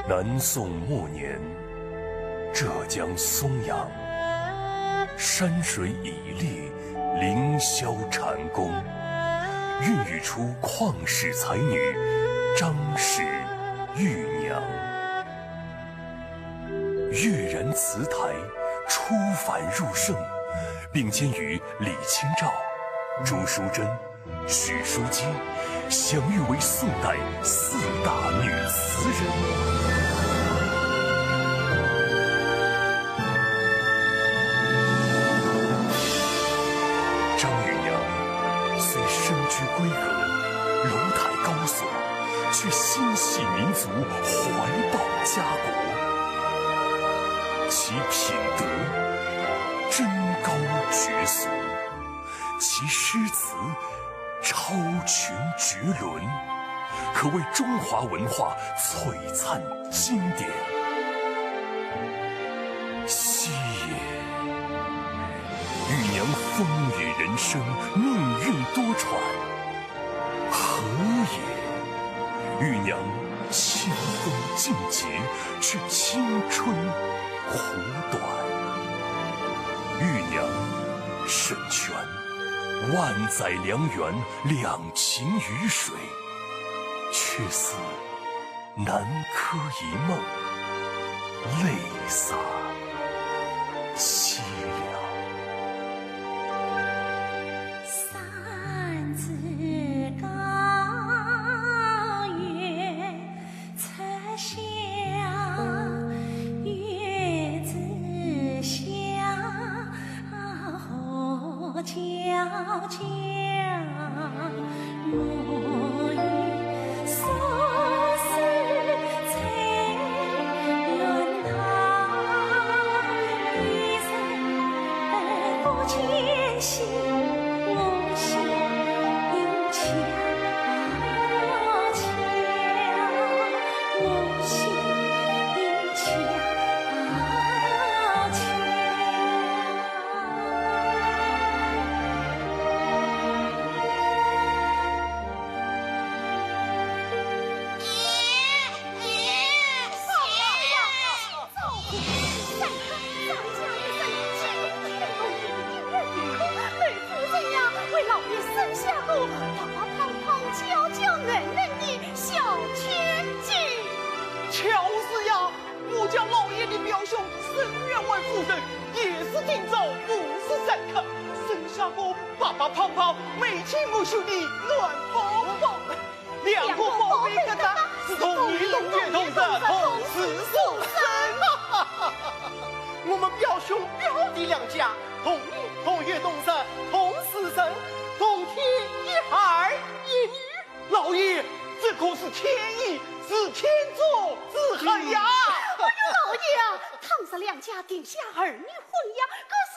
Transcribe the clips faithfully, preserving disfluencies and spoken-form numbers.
南宋末年，浙江松阳，山水绮丽，凌霄蟾宫，孕育出旷世才女张氏玉娘。跃然词坛，出凡入圣，并肩与李清照、朱淑珍、许淑洁，享誉为宋代四大女词人。张玉娘虽身居闺阁，楼台高耸，却心系民族，怀抱家国。其品德贞高绝俗，其诗词 超群绝伦，可谓中华文化璀璨经典。西也，玉娘风雨人生，命运多舛；河也，玉娘清风尽洁，却青春苦短。玉娘沈泉，万载良缘，两 情于水，却似南柯一梦，泪洒凄凉。巧是呀， 我家老爷的表兄沈员外夫人也是今朝五十三刻，生下个白白胖胖、眉清目秀的男宝宝。两个宝贝疙瘩是同年同月同日同时出生。我们表兄表弟两家同年同月同日同时生，同天一儿一女。 老爷，这可是天意，是天作之合呀！哎呦，老爷啊，倘若两家定下儿女婚姻，可是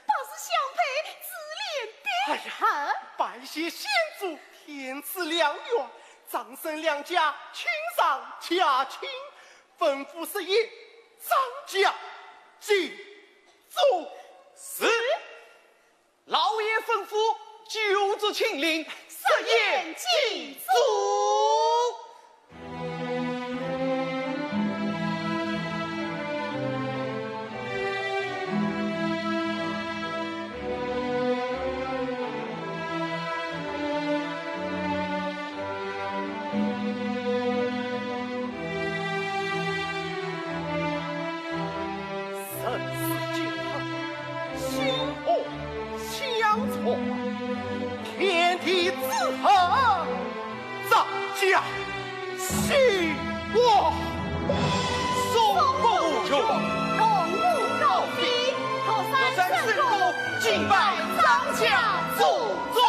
百世相配，珠联璧合。哎呀，拜谢先祖，天赐良缘，张沈两家亲上加亲，吩咐设宴，张家祭祖。是。 老爷吩咐，九族亲邻设宴祭祖。 人世间，薪火相传，天地之合，张家兴旺，松柏无穷，桐木高飞，独山神功，敬拜张家祖宗。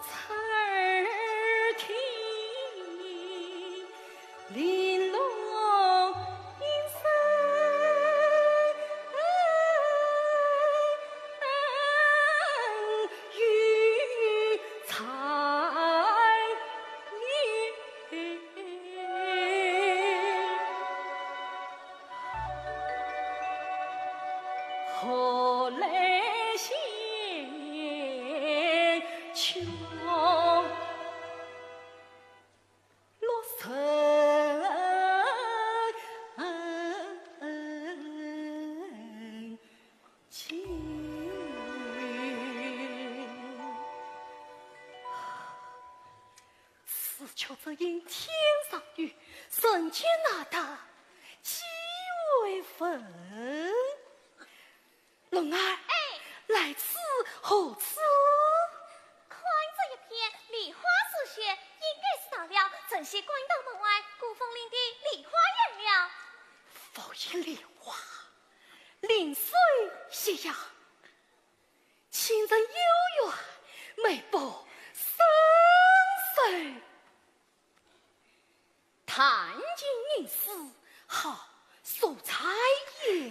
侧耳听，零落只因天上雨，人间难得几回闻。龙儿，哎。来此何事？看这一片梨花似雪，应该是到了镇西官道门外古风林的梨花院了。无言梨花，临水夕阳，清晨幽怨，美不胜收。 弹琴吟诗，好书彩也。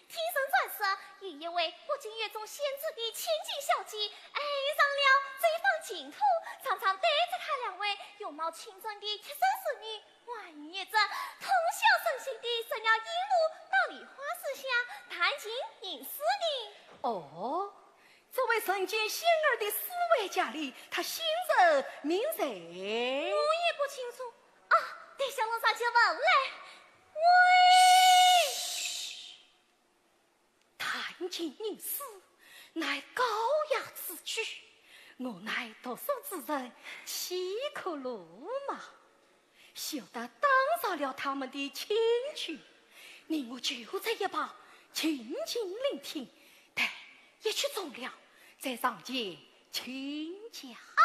听人传说，有一位北京乐中仙子的千金小姐，爱上了这方净土，常常带着他两位容貌清纯的贴身侍女，玩乐着，通宵身心地走了夜路到梨花树下弹琴吟诗呢。哦，这位人间仙儿的诗味佳丽，她姓甚名谁？我也不清楚。 啊，待小龙上前问来。喂！弹琴吟诗，乃高雅之举，我乃读书之人，岂可鲁莽？休得打扰了他们的清静，你我就在一旁静静聆听，待夜曲终了，再上前请教。啊！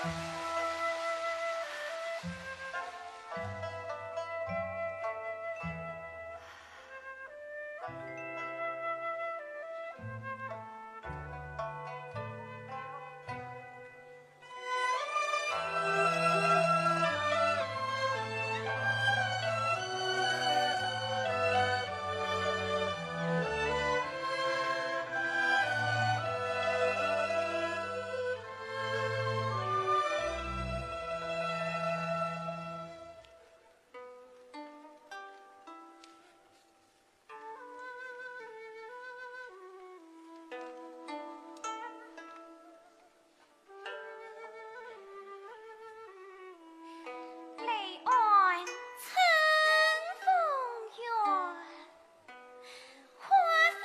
柳暗春风远，花飞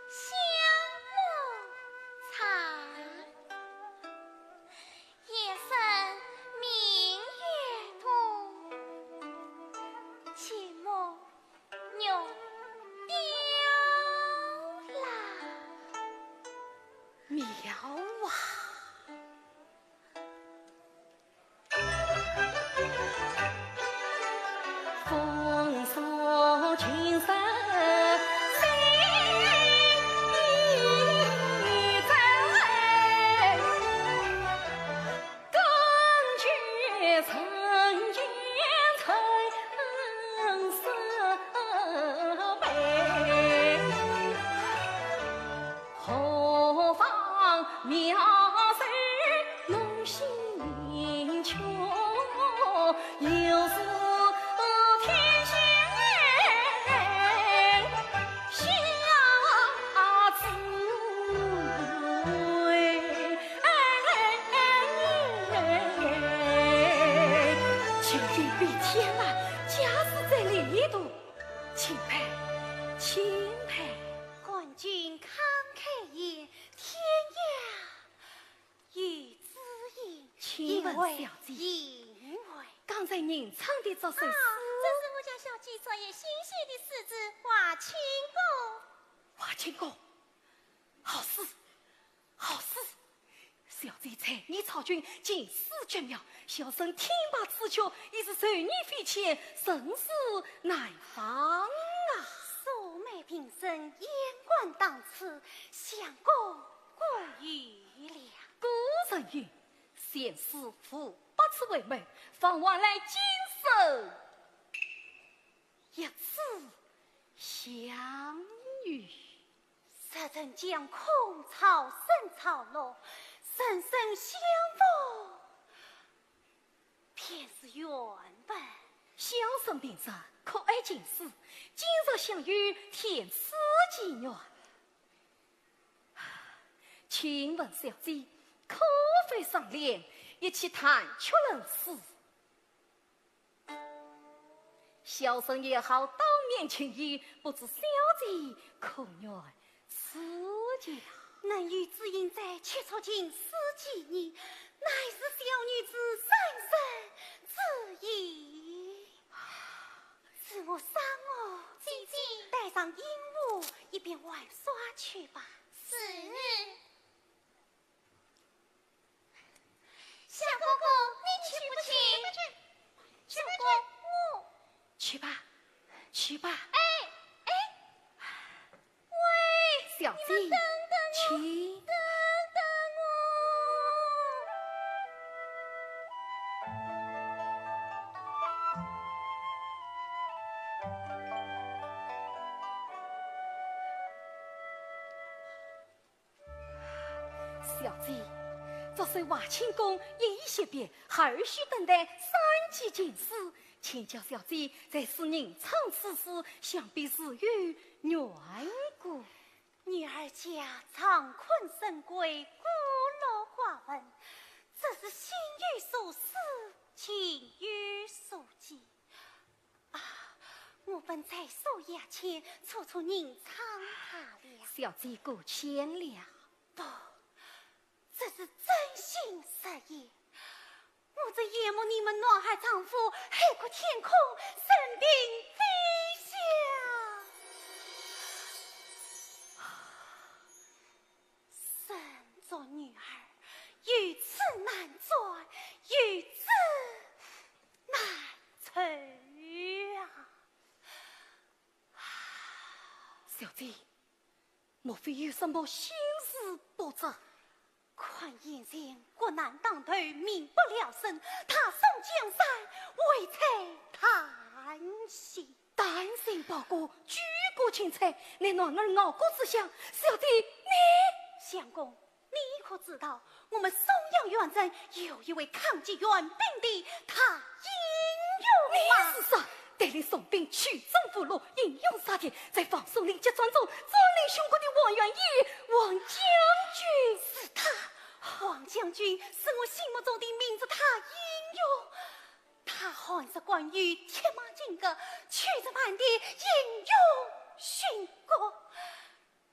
香陌长。夜深明月多，寂寞 玉雕郎。妙啊！风俗情深谁在？ 青云碧天啊，家住在里头。钦佩，钦佩。看君慷慨言，天涯与子音。请问小姐，因为，因为，刚才吟唱的这首诗，啊，这是我家小姐昨夜新写的诗词《华清宫》。华清宫，好诗，好诗。 小姐才艺超群，琴诗绝妙，小生听罢此曲，已是愁念非浅，生死难防啊！素昧平生，眼观当此，相公过誉了。古人云：前世无百次回首，方换来今生一次相遇。 若曾将空草生草落，人生相逢便是缘分。小生平生酷爱琴书，今日相遇，天赐奇缘。请问小姐，可否赏脸，一起谈曲论诗？ 小生也好当面请益，不知小姐可愿赐教？能与子音在，且促琴诗几年，乃是小女子三生之意。自我赏我，姐姐，带上音符，一边玩耍去吧。是。 小哥哥，你去不去？小哥哥，去吧，去吧。哎，哎，喂，小姐，你们等等我，请。等等我。 小姐，这首《华清宫》一一惜别，还需等待三季静思。请教小姐，在此吟唱此诗，想必自有缘故。女儿家常困深闺，孤落寡闻，只是心有所思，情有所寄。 啊，我本在书楼前，处处吟唱罢了。小姐过谦了。不，这是真心实意。我只厌恶你们男儿丈夫海阔天空，人贫嘴小。 身作女儿，有此难处，莫非有什么心事不成？看眼前国难当头，民不聊生，他上江山，危在旦夕。旦夕不过，举国钦差，你男儿熬过之下，小姐你……相公，你可知道，我们襄阳县城有一位抗击袁炳的大英雄吗？你是说，带领宋兵去征五路，英勇杀敌，在王松林决战中占领胸口的王元义，王将军？是他，王将军是我心目中的明日大英雄。他寒日赶雨，铁马金戈，秋日漫地，英勇殉国。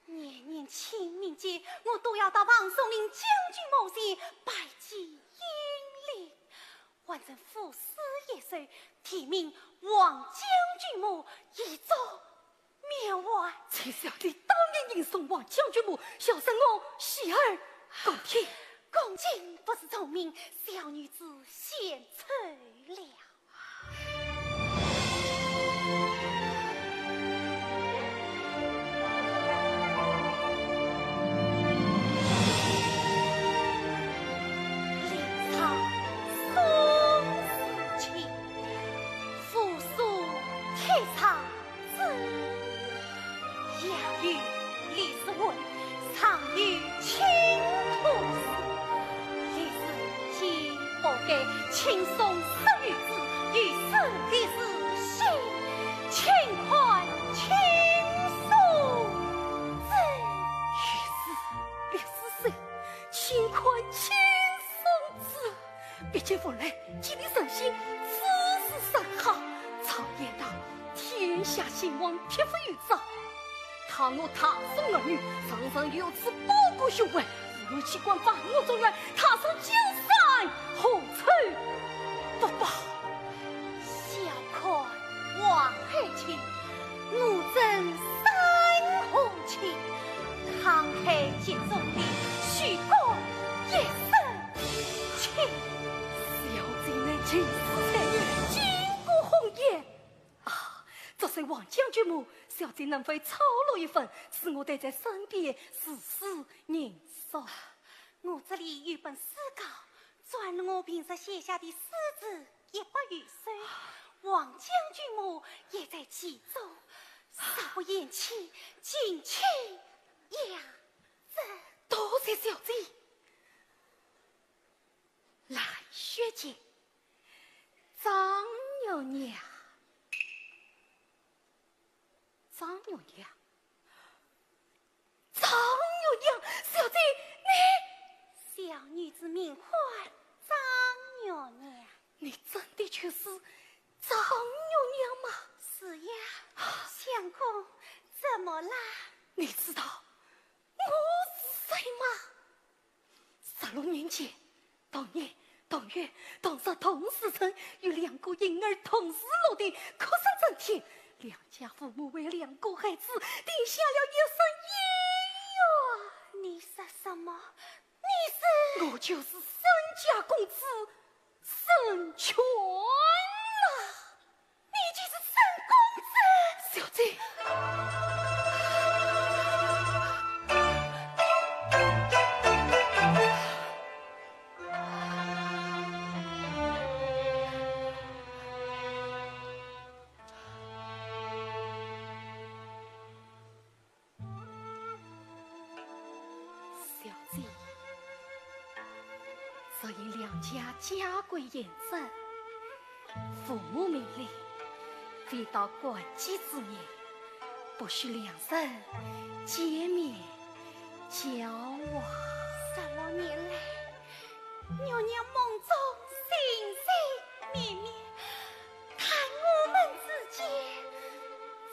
年年清明节，我都要到王松林将军墓前拜祭英灵，完成赋诗一首，题名《王将军墓》，以作缅怀。在小弟当年吟诵王将军墓，小生我洗耳恭听。恭敬不如从命，小女子献丑了。 临草宋时清，扶疏贴草子。杨柳绿树昏，常有青土湿。立时见不该，青松色与子，与子立时新，轻看青松子。与子立时新，轻看青松子。 毕竟文人，其理圣心，此事甚好。常言道，天下兴亡，匹夫有责。倘我大宋儿女，常常有此不顾雄伟，无论其官犯我中原，踏上江山，何仇不报？小看王爱卿， 我真三河情，慷慨激中的，许个一生情。小姐乃情诗才女，巾帼红颜。啊，这首《王将军墓》，小姐能否抄录一份，使我带在身边，时时吟诵？我这里有本诗稿，转我平日写下的诗词 一百余首，《王将军墓》也在其中，稍不厌弃，敬请养之。多谢小姐。蓝雪间，张月娘。 张月娘。张月娘，小姐，你……小女子名唤张月娘。你真的就是张月娘吗？是呀。相公，怎么啦？你知道我是谁吗？ 十六年前，同年同月同日同时辰，有两个婴儿同时落地，哭声震天。两家父母为两个孩子定下了一生姻缘。你说什么？你是……我就是沈家公子，沈泉啊！ 你就是沈公子。小姐。小姐，只因两家家规严正，父母命令，非到关期之内，不许两人见面交往。十六年来， 月娘梦中星星灭灭，叹我们之间，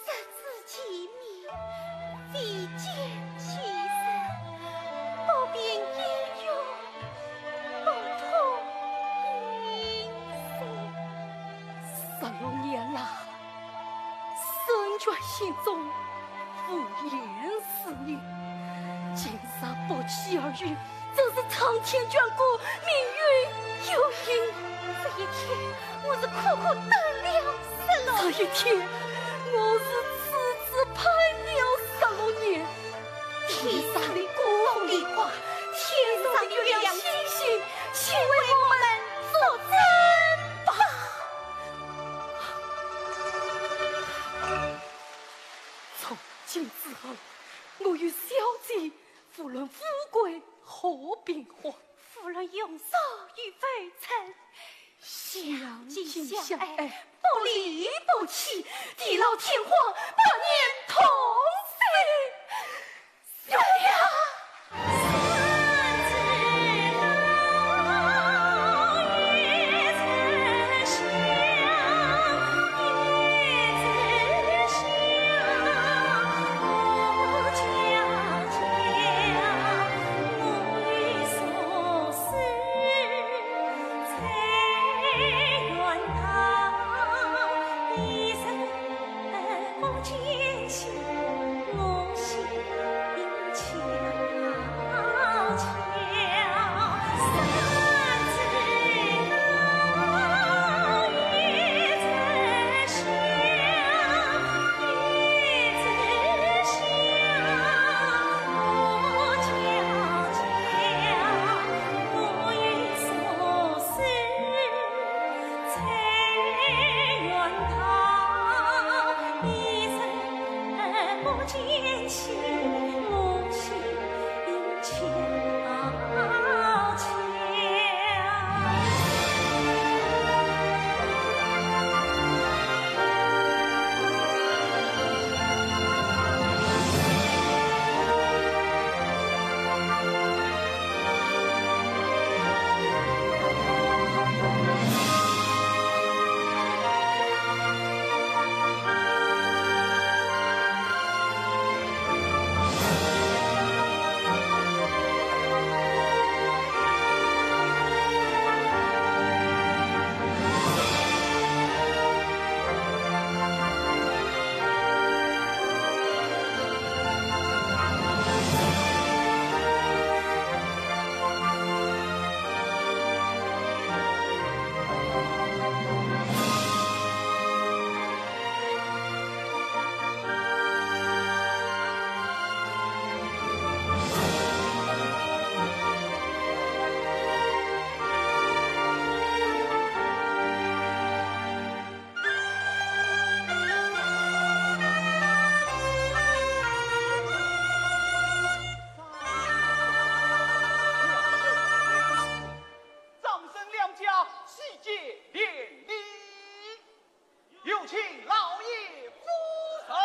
只知其名，未见其人，不辨英雄，不通音信。十六年来， 沈泉心中无言是念，今日不期而遇，真是苍天眷顾，命运有因。这一天，我是苦苦等了十六年。这一天，我是痴痴盼了十六年。天小姐，无论富贵和贫寒，无论荣辱与否，曾相敬相爱，不离不弃，地老天荒，百年同心。小姐啊！掌声两家，喜结连理。 有请老爷夫人。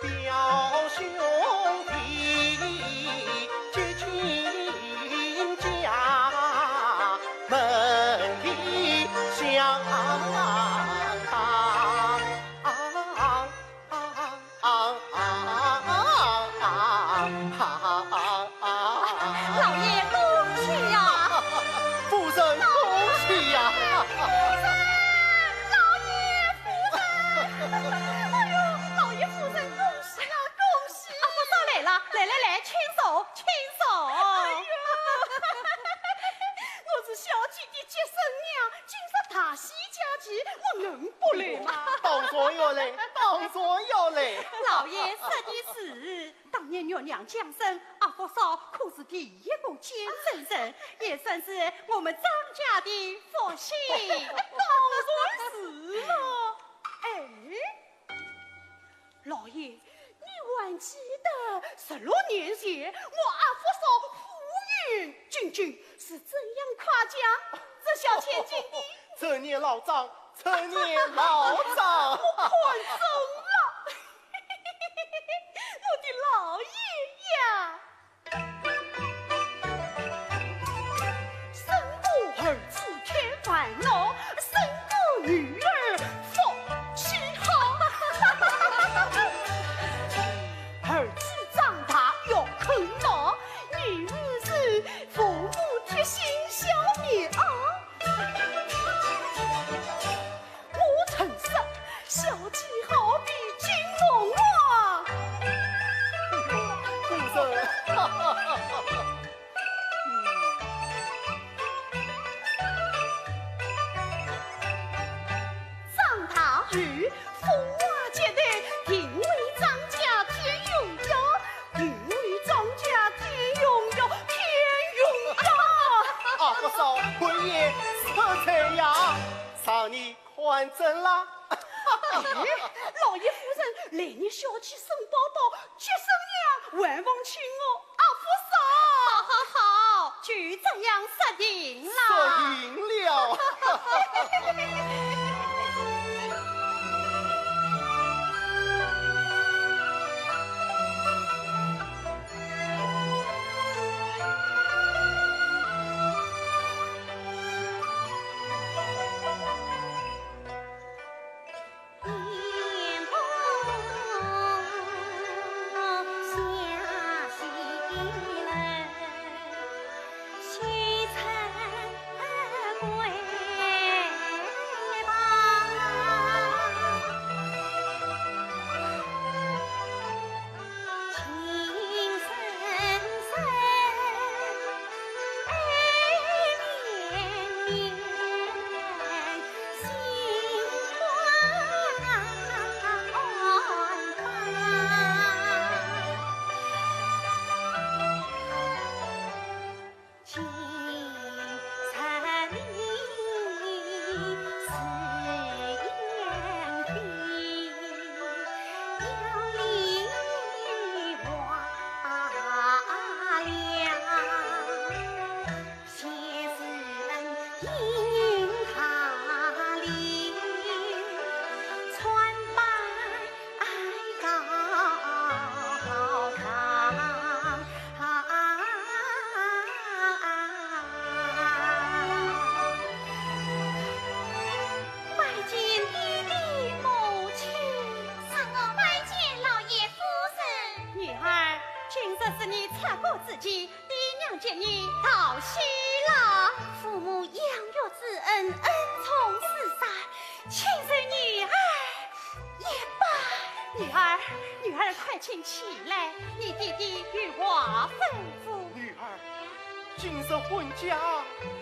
表兄弟结亲家，门里相当。老爷，恭喜呀！夫人，恭喜呀！夫人，老爷，夫人！哎呦，老爷夫人，恭喜啊，恭喜！啊，不少来了，来来来，请坐，请坐。哎呦，我是小姐的接生娘，今日大喜佳期，我能不来吗？当然要来，当然要来。老爷说的是，当年月娘降生，阿福嫂可是第一个见证人，也算是我们张家的福气。当然是了。哎， 老爷，你还记得十六年前，我阿福嫂夫人金金是怎样夸奖这小千金的？陈年老账，陈年老账。我看中了，我的老爷呀！ 胜过儿子添烦恼，胜过女儿福气好。真啦。哎，老爷夫人，来日小姐沈宝宝，接生娘还望请我阿福嫂。好好好，就这样说定了。说定了。拜见爹爹母亲。让我拜见老爷夫人。女儿，今日是你出阁之期，爹娘给你道喜了。父母养育之恩，恩重似山，请受女儿一拜。女儿，女儿，快请起来，你爹爹有话吩咐。女儿，今日婚嫁，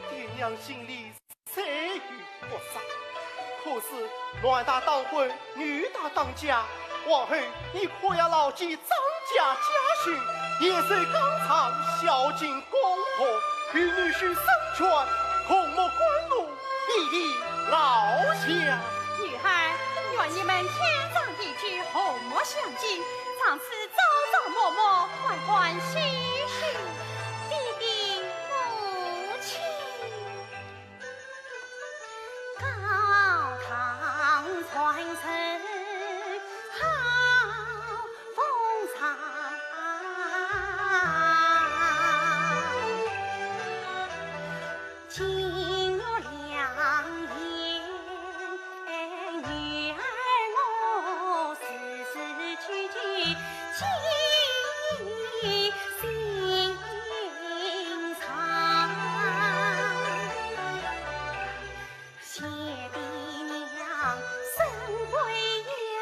爹娘心里虽有不舍，可是男大当婚，女大当嫁，往后你可要牢记张家家训，严守纲常，孝敬公婆，与女婿成全，共沐甘露， 比邻翱翔。女儿，愿你们天长地久，和睦相敬，从此朝朝暮暮，欢欢喜喜。爹爹母亲。高堂传声好风尚。 金玉良言，女儿我字字句句记心肠。谢爹娘生贵养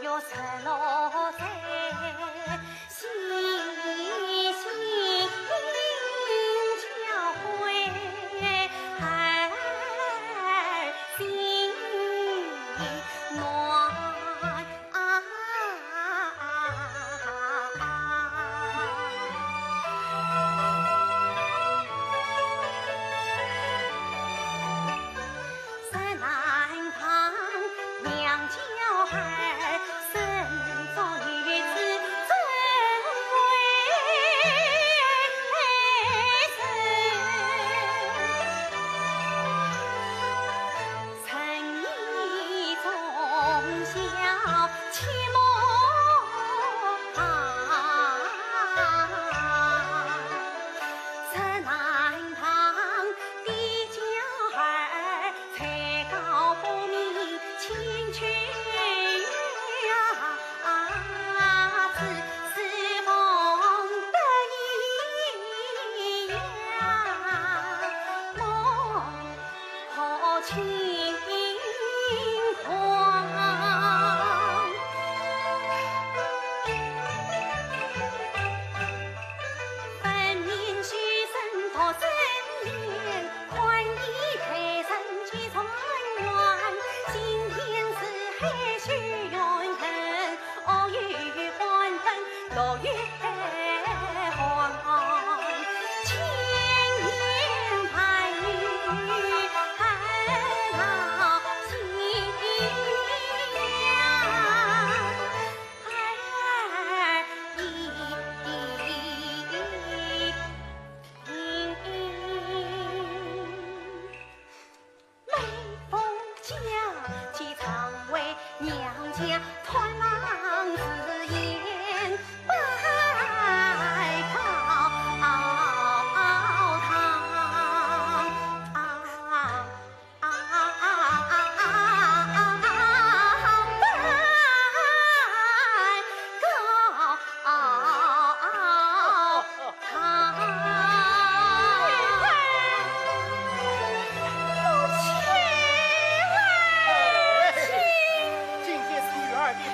育，十六载细心教诲儿心暖。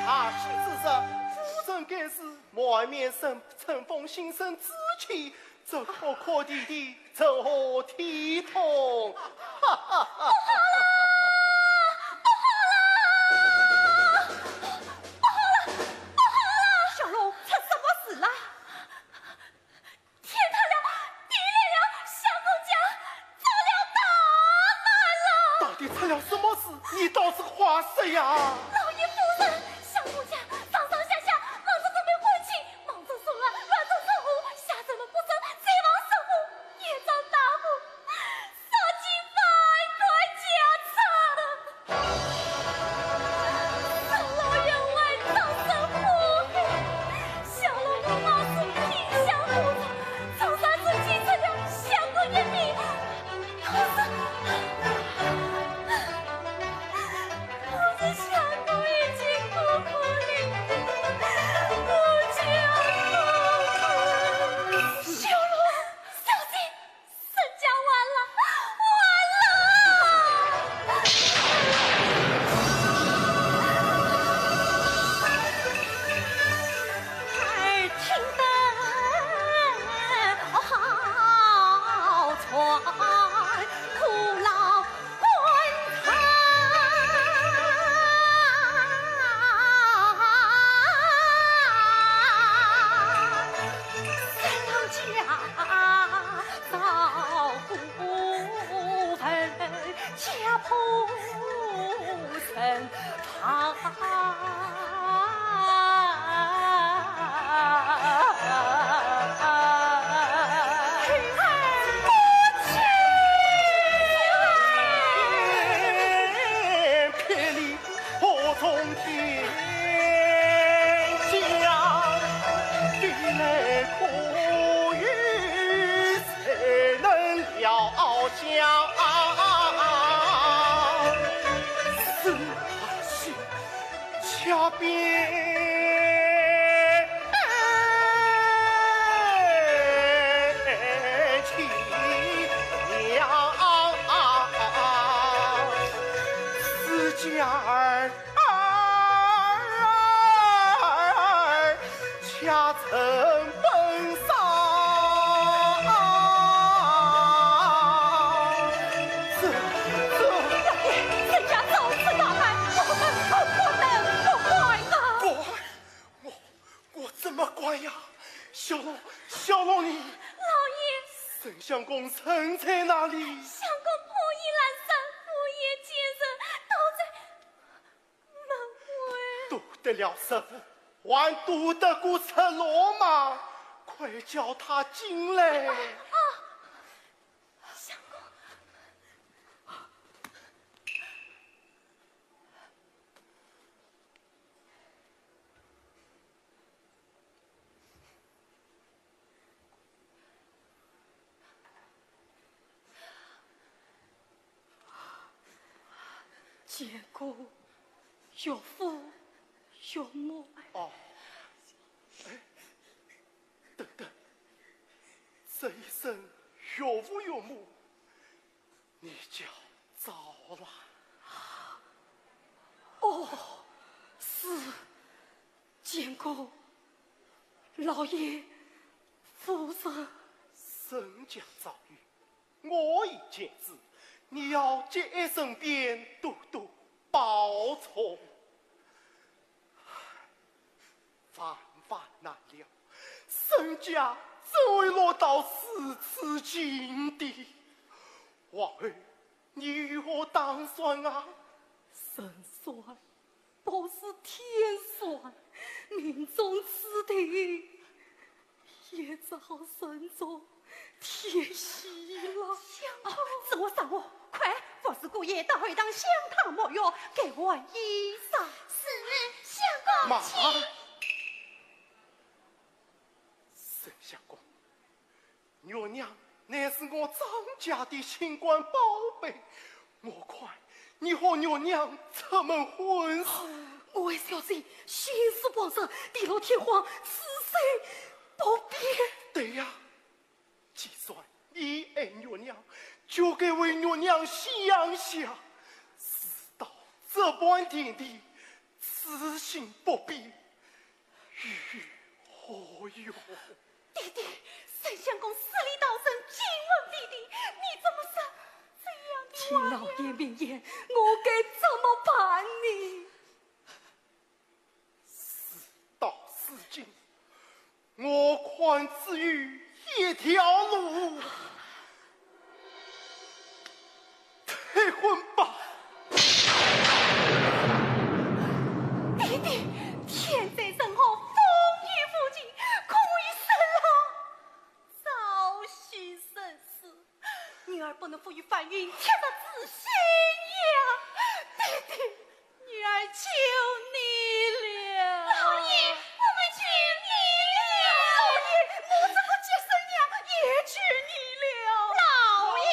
大喜之日，夫人该是满面春春风，心生志气，这哭哭啼啼，成何体统？哈哈哈哈！小龙，出什么事了？天塌了，地裂了，相公家遭了大难了！到底出了什么事？你倒是话说呀！老爷夫人，相公家上上下下忙着准备婚期，忙着送啊，乱着送货，下着么不准，再忙送货，也遭大火。 杀鸡犯官家贼，生老养儿遭人祸害，小龙我马是天下无常，从山中间出了相公一命，可是，可是相公已经不可怜了，我家小龙，小姐。 沈家完了，完了！哎，听得好喘，苦恼 官差，三郎家遭夫人家破人亡。 霹雳火从天降，地雷可雨，谁能燎降？是啊，是。 下边去呀，自家儿家成本丧。这这老爷，沈家遭此大难，我们不能不怪他。怪？我我怎么怪呀？小龙，小龙你，老爷，沈相公人在哪里？相公破衣烂衫，无颜见人，都在门外。躲得了师傅，还躲得过赤佬吗？快叫他进来。相公。 见过岳父岳母。哦，哎，等等，这一声岳父岳母，你叫早了。哦，是，见过老爷夫人。沈家遭遇， 我已见之，你要节哀顺变，多多保重。万万难料，沈家怎会落到如此境地？皇后，你有何打算啊？沈帅 不是天算，命中注定，也只好顺从天意了。相公，这我上我，快服侍姑爷到后堂向他沐浴，更换衣裳。是，相公。慢。沈相公， 月娘乃是我张家的清官宝贝，我看你和月娘这门婚事，我为小姐心事不顺，地老天荒，此事不便。对呀，既然你爱月娘，就该为月娘想想。事到这般田地，此死心不变，于何用？爹爹，沈相公死里逃生，竟问爹爹，你怎么说？这样的话呀，老爷明言，我该怎么办呢？事到如今，我看只有一条路，退婚吧。爹爹，天灾人祸，风雨无情，恐为沈老早许生死。女儿不能负于凡人，天煞之心呀。爹爹，女儿求你了。老爷，我们求你了。老爷，我这个接生娘也求你了。老爷，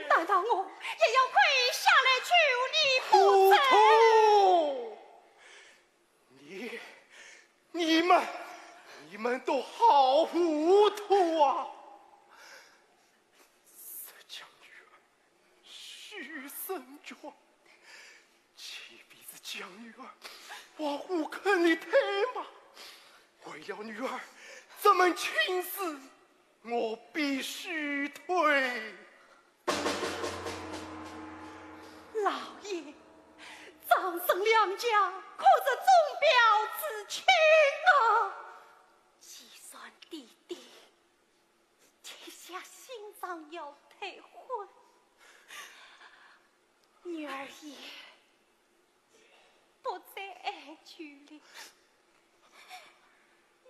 难道我也要跪下来求你不成？糊涂！你，你们，你们都好糊涂啊！ 这将女儿许沈娟，岂非是将女儿往火坑里推吗？为了女儿这门亲事，我必须退。老爷，张沈两家可是宗表至亲啊！既然爹爹 铁下心肠要退婚，女儿也不再哀求了。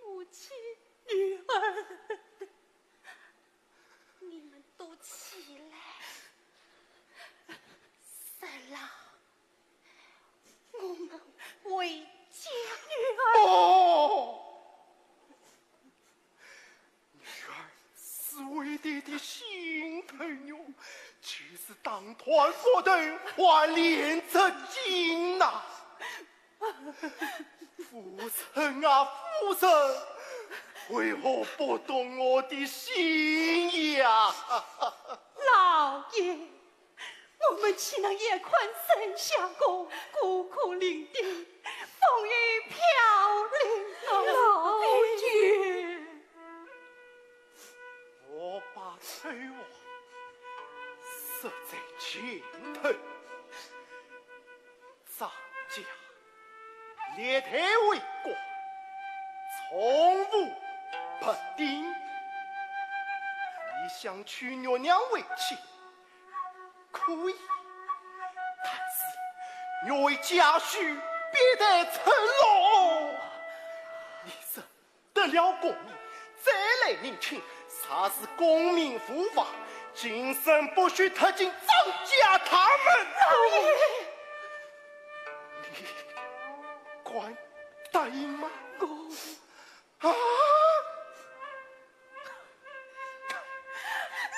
母亲，女儿，你们都起来。沈老，我们回家。女儿。哦！ 女儿是为爹爹心疼哟，就是打断骨头还连着筋呐。夫人啊，夫人，为何不懂我的心意啊？老爷， 我们岂能眼看沈相公孤苦伶仃，风雨飘零啊？老爷，我把仇恨说在前头，张家列队为官，从无不定。你想娶玉娘为妻， 可以，但是玉为家婿，必得称龙。你认得了功名，再来迎亲，才是功名无妨。今生不许踏进张家大门。老爷，你敢答应吗？我 啊！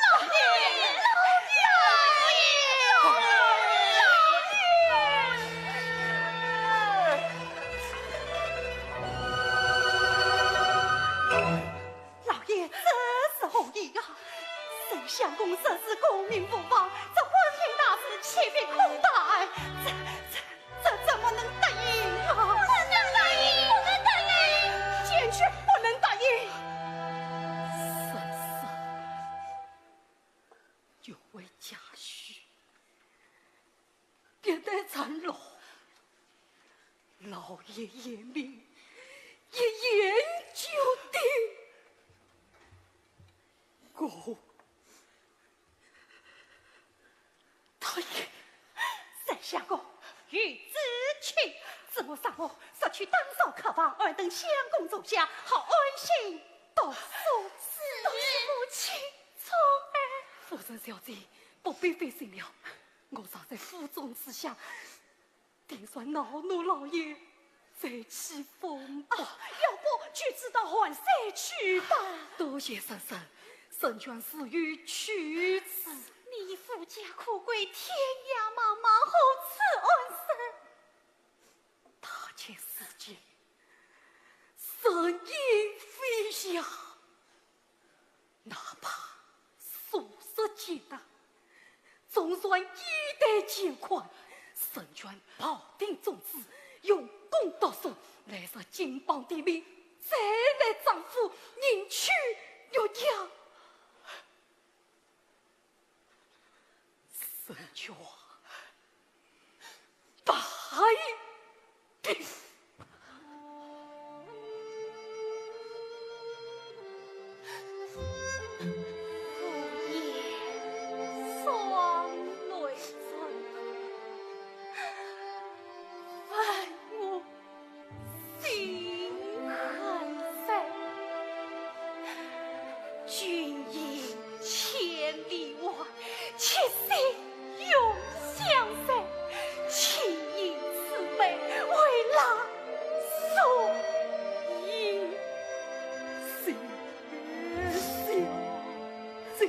老爷，老爷，老爷，老爷，这是何意啊？沈相公说是功名无妨，这婚姻大事岂非空谈？这，这， 这怎么能答应啊？不能答应，不能答应，坚决不能答应。沈沈，玉为家婿，必得称龙。老爷英明，一言就定。我 答应。沈相公，有旨去，子午晌午，速去打扫客房，安顿相公坐下，好安心读书。是。多谢母亲宠爱。夫人小姐，不必费心了，我常在府中吃香， 定然恼怒老爷再起风波。啊，要不就直到寒山去吧。多谢沈沈，沈娟自有去处。你一夫家可归，天涯茫茫，何处安身？大千世界，人影飞翔。 哪怕数十劫难，总算衣带渐宽，沈娟抱定种子，用功金榜题名，再难丈夫，宁缺玉娘。沈家败。 君应千里外，且行永相随，请以此杯慰郎所饮。谢谢谢。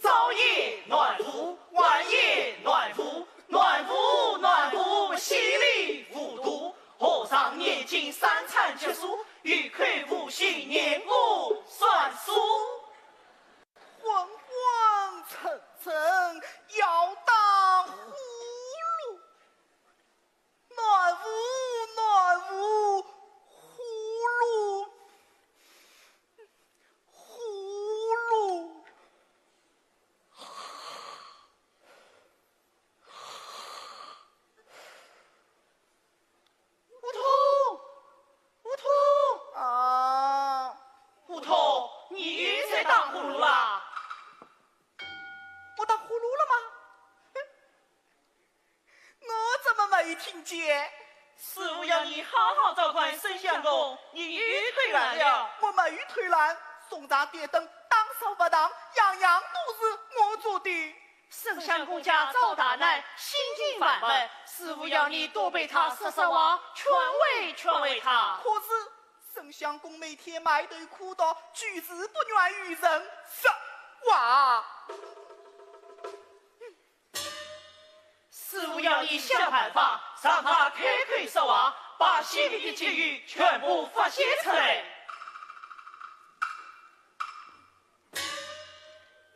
早也暖壶，晚也暖壶，暖壶，暖壶，稀里糊涂。和尚念经三餐吃素，一口无心念我算数。昏昏沉沉，要打呼噜。 暖壶，暖壶，呼噜，呼噜。悟通，悟通。啊。悟通，你又在打呼噜啦？我打呼噜了吗？ 我怎么没听见？师父要你好好照看沈相公，你又偷懒了。我没有偷懒，送茶点灯，打扫佛堂，样样都是我做的。沈相公家遭大难，心情烦闷，师傅要你多陪他说说话，劝慰劝慰他。可是沈相公每天埋头苦读，举止不愿与人说话。师傅要你想办法，让他开口说话，把心里的积郁全部发泄出来。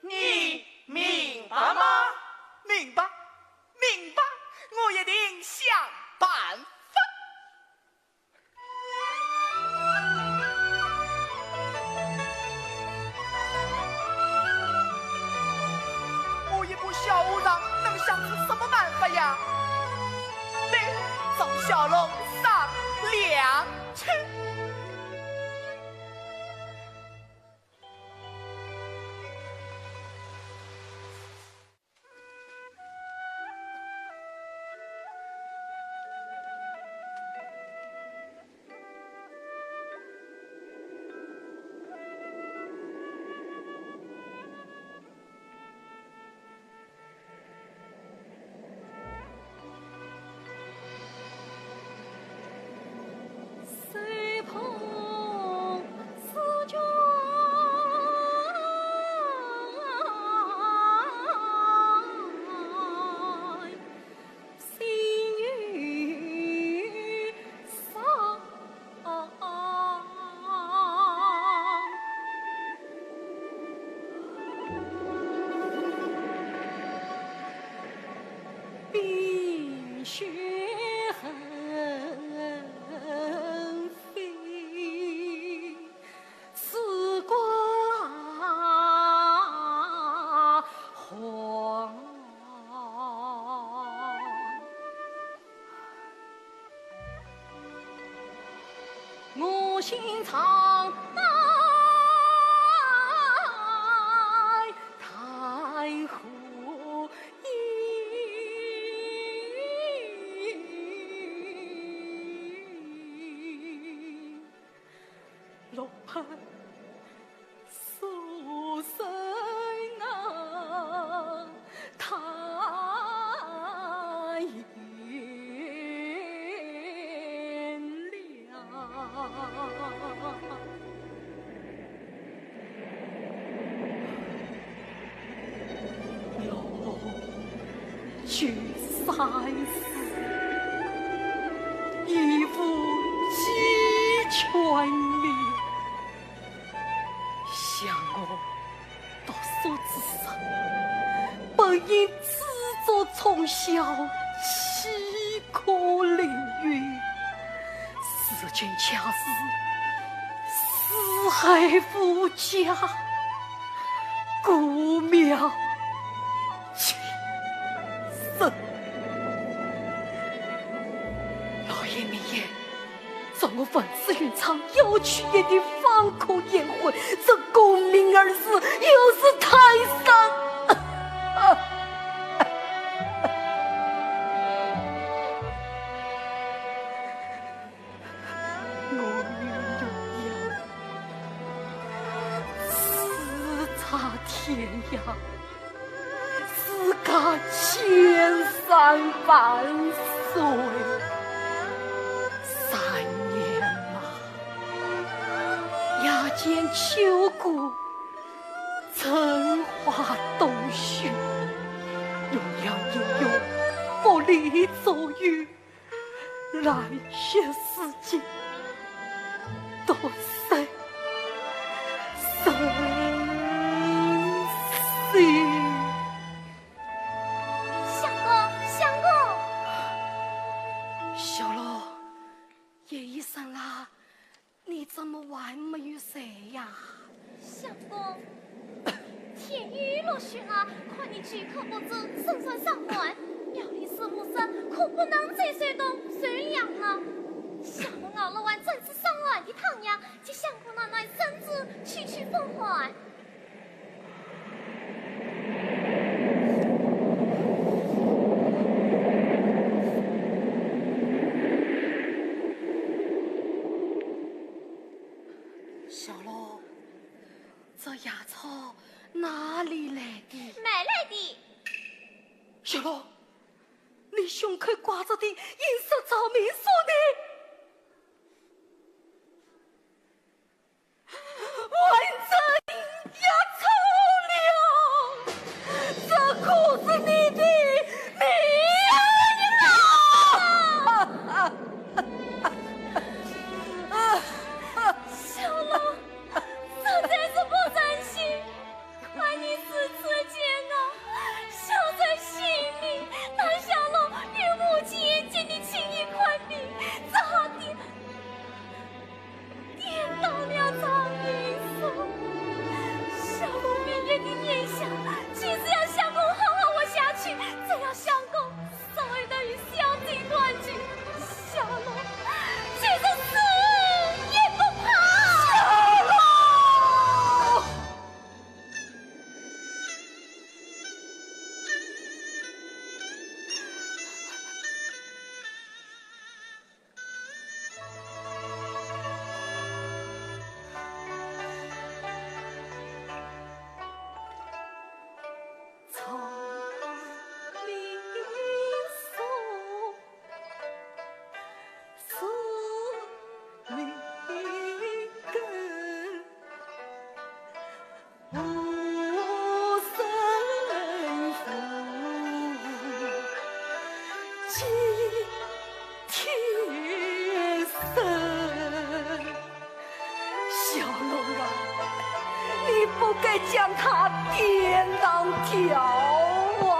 你明白吗？明白，明白，我一定想办法。 我一个小和尚能想出什么办法呀？来，找小龙商量去。 相公，相公！小龙，夜已深了，你怎么还没有睡呀？相公，天又落雪啊，看你久靠不住，身上伤寒，料理师傅说可不能再受冻受凉了。相公熬了碗真是伤寒的汤呀， 给相公暖暖身子，驱驱风寒。小龙，这野草哪里来的？买来的。小龙，你胸口挂着的银色照明锁呢？ 还真也错了，这可是你的命啊！小龙，实在是不忍心看你如此煎熬，想在心里，但想到与母亲见你情谊宽密，只好点 点到了照明锁。小龙明月的炎夏，就是要相公好好活下去，只要相公稍微的与小姐团聚，小龙就是死也不怕。小龙！小龙啊，你不该将它典当掉啊！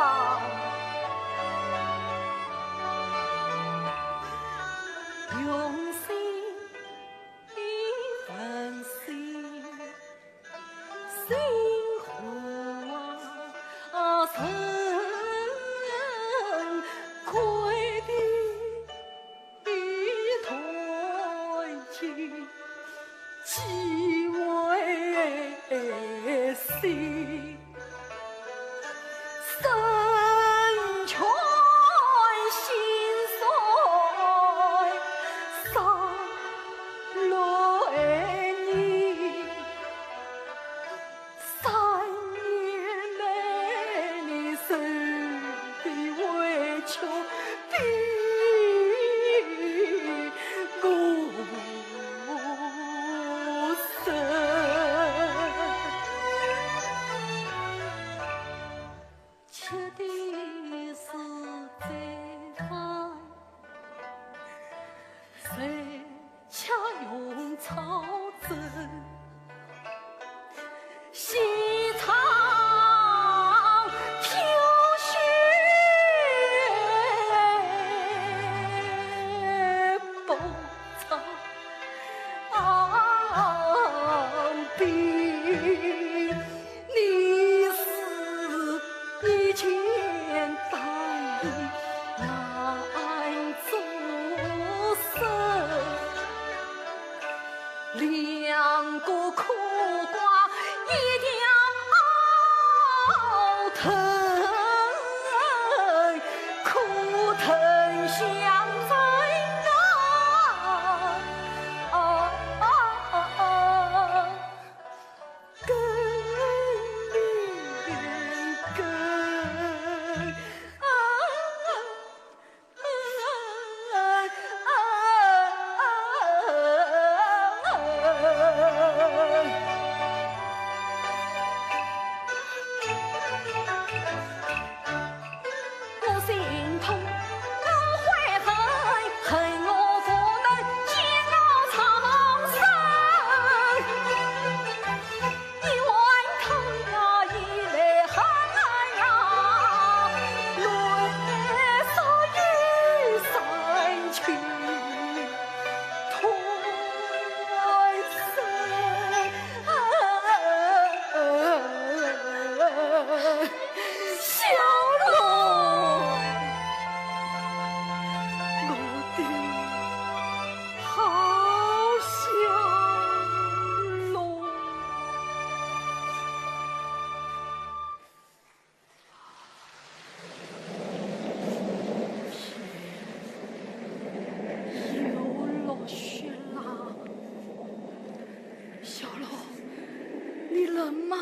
人吗？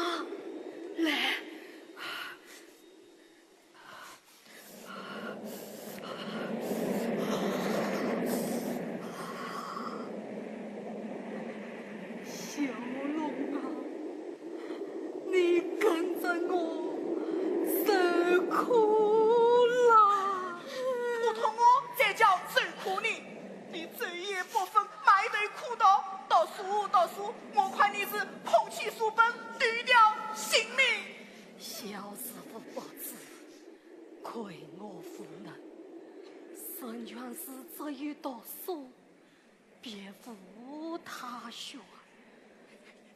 来。小龙啊，你跟着我受苦啦！不同我才叫受苦呢！你昼夜不分，埋头苦读，读书读书，我看你是空气书本，丢掉性命。小师傅不知，亏我无能，沈全师只有读书，别无他选。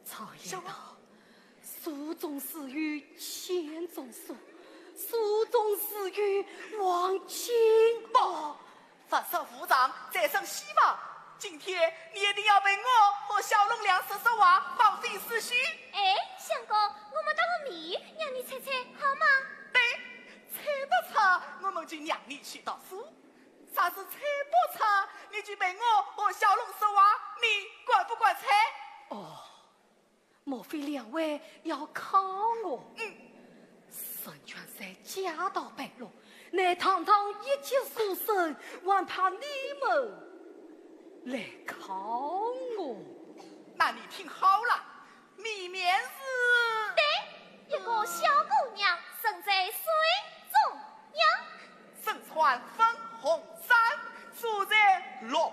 常言道，书中自有千种书，书中自有黄金屋。不， 凡事无常，再生希望。今天你一定要陪我和小龙两说说话，放飞思绪。哎，相公，我们到后面让你猜猜，好吗？对，猜得着，我们就让你去读书；若是猜不着，你就陪我和小龙说话，你敢不敢猜？哦， 莫非两位要考我？嗯。沈全师家道败落，乃堂堂一级书生，还怕你们来考我？那你听好了，谜面是……对，一个小姑娘，身在水中央，身穿粉红衫，住在龙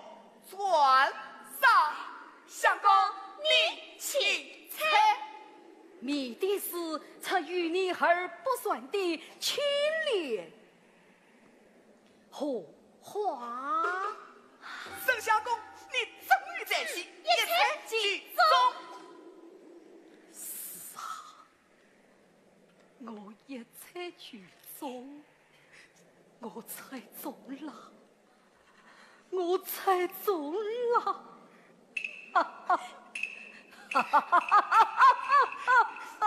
船上。 相公，你请猜。谜底是出淤泥而不染的青莲荷花。沈相公，你真有才气，一猜即中。是啊，我一猜就中，我猜中了。 我猜中了。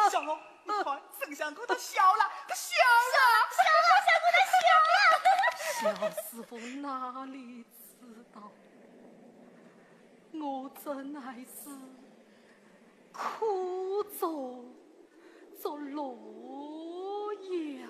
小龙，你看，沈相公他笑了，他笑了。小龙，小龙，他笑了。小师傅哪里知道，我这乃是苦中 作乐呀。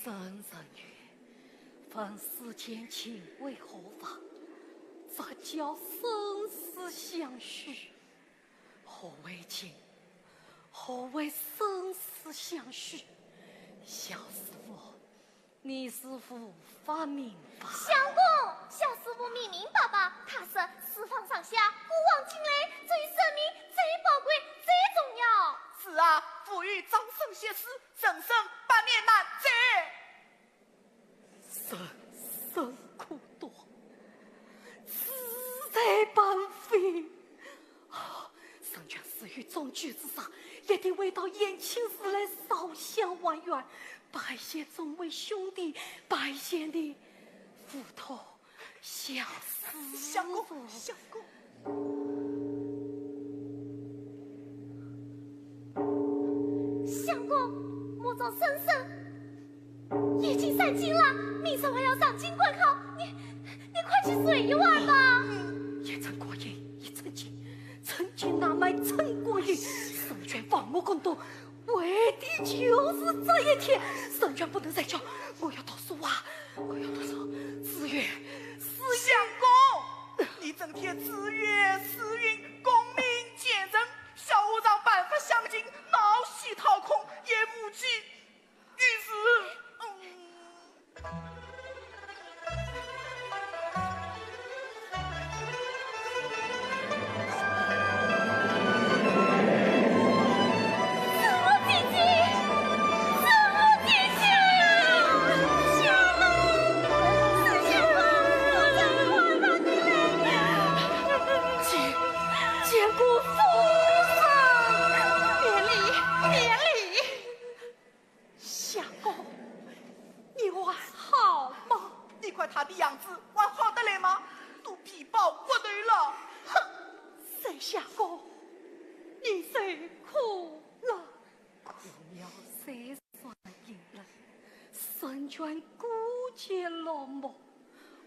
人云：问世间情为何物，直教生死相许。何为情？何为生死相许？小师傅，你是无法明白。相公，小师傅明明白白，他说四方上下，古往今来，只有生命最宝贵、最重要。是啊，无有张生血死，人生百年难再。人生苦短，志在半飞。啊，人间自有终局之时，一定会到延庆寺来烧香还愿，拜谢众位兄弟，拜谢你，付托小师父。相公，相公。相公，莫做声声。已经三更了，明日还要上京赶考，你，你快去睡一晚吧。一寸光阴一寸金，寸金难买寸光阴。人间万物共度，为的就是这一天。人间不能再久，我要读书啊，我要读书。子曰，子曰。相公，你整天子曰子云，功名前程，小和尚白发相请，闹戏讨空，也无济于事。嗯。 见，见过夫人。免礼，免礼。相公，你还好吗？你看他的样子，还好得来吗？都皮包骨头了。哼！沈相公，你受苦了。苦杳山上人来，人间孤寂落寞。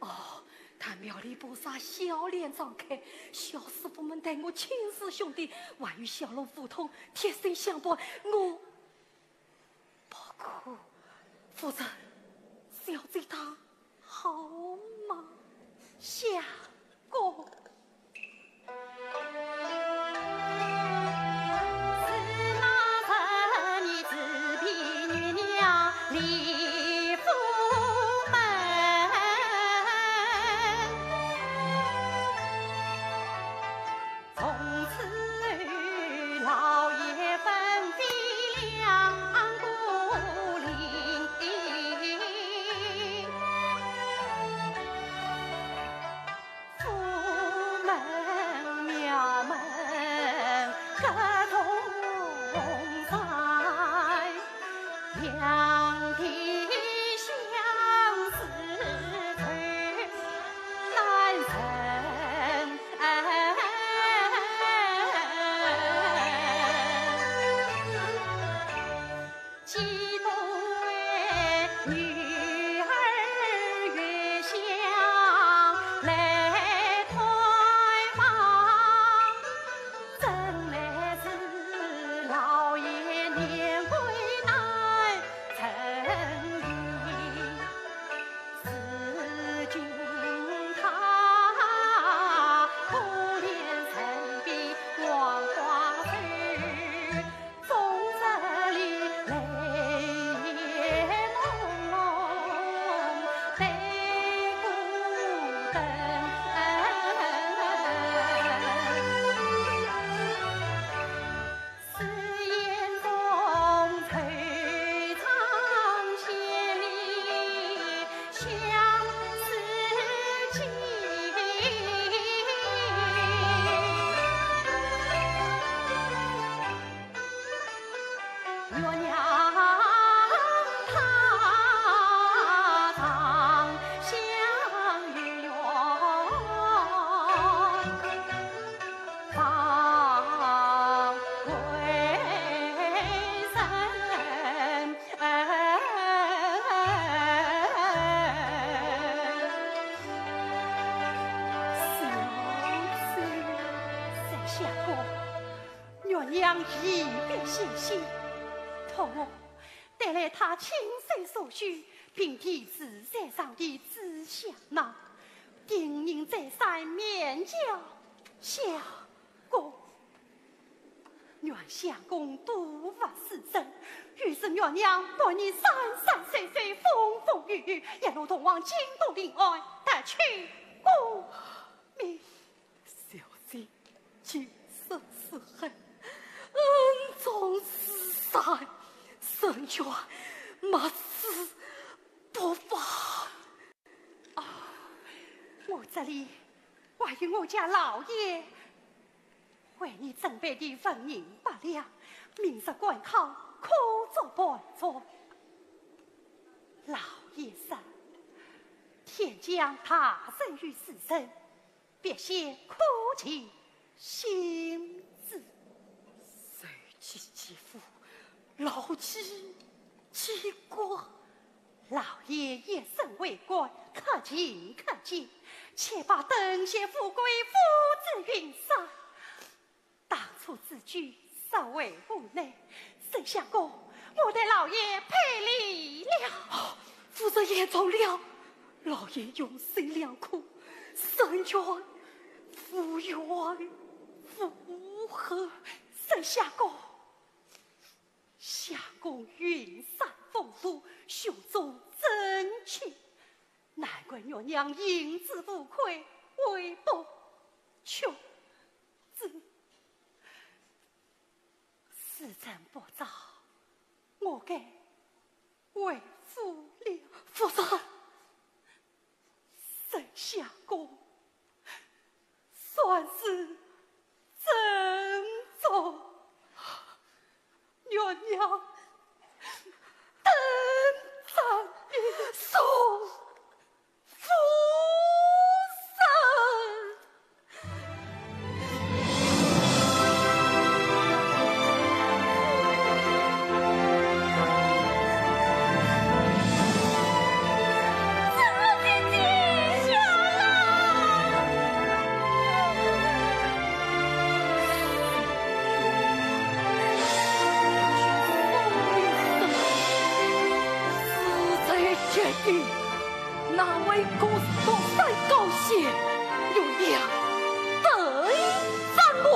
哦，他庙里菩萨笑脸常开，小师父们待我亲如兄弟，还有小童武通贴身相伴，我不苦。夫人，小姐她好吗？相公。来他亲手所绣，并题字在上的紫霞囊，定人再三面交相公。愿相公多发慈悲，于是月娘伴你山山水水，风风雨雨，一路同往京都临安，特取功名。 小姐见色是恨，恩重似山，深冤莫此不发。啊，我这里还有我家老爷为你准备的纹银百两，明日赶考可作伴读。老爷说，天降大任于世人， 必先苦其心志。受其其父，劳其其国。老爷一生为官，克勤克俭，且把等闲富贵付之云散。当初之举，实为无奈，沈相公，我代老爷赔礼了。夫人言重了，老爷用心良苦，深冤 无怨无悔。沈相公，相公云山风度，胸中真情，难怪月娘因之无愧，为不求之。时辰不早，我该回府了。夫人， 沈相公，算是珍重，月娘等着你。送夫人。 哪位高山高险，有两等山盟？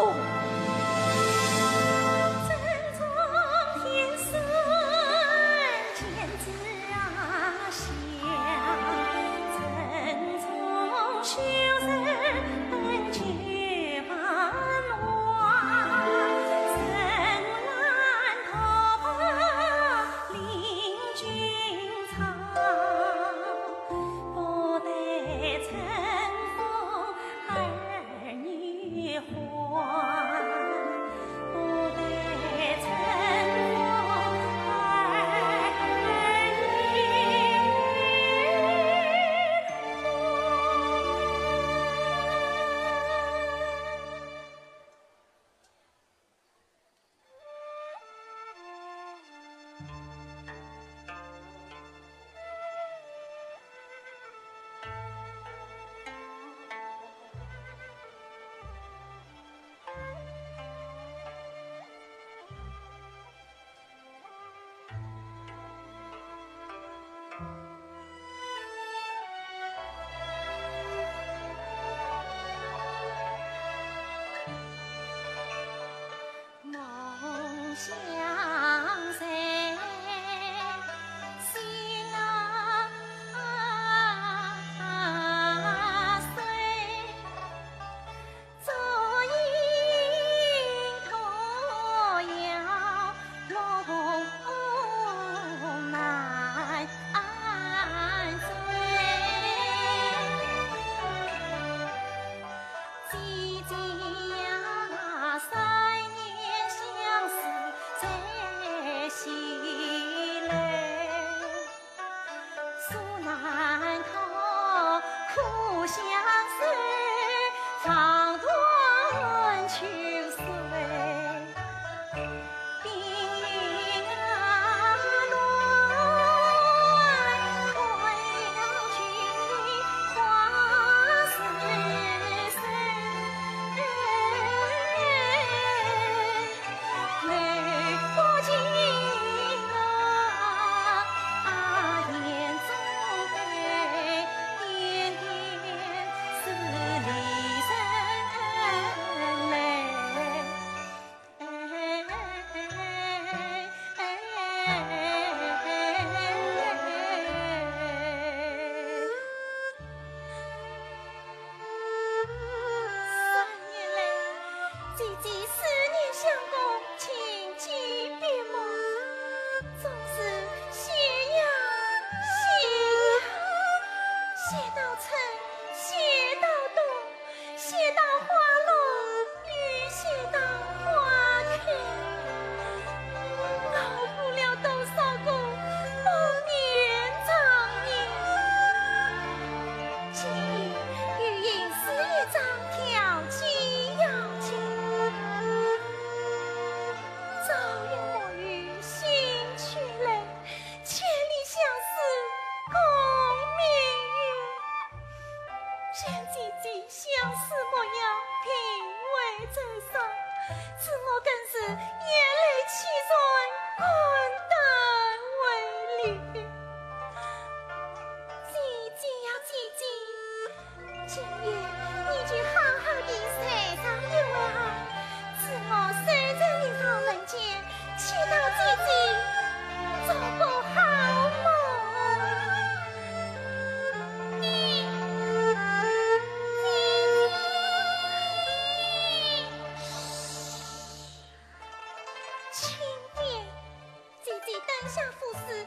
是又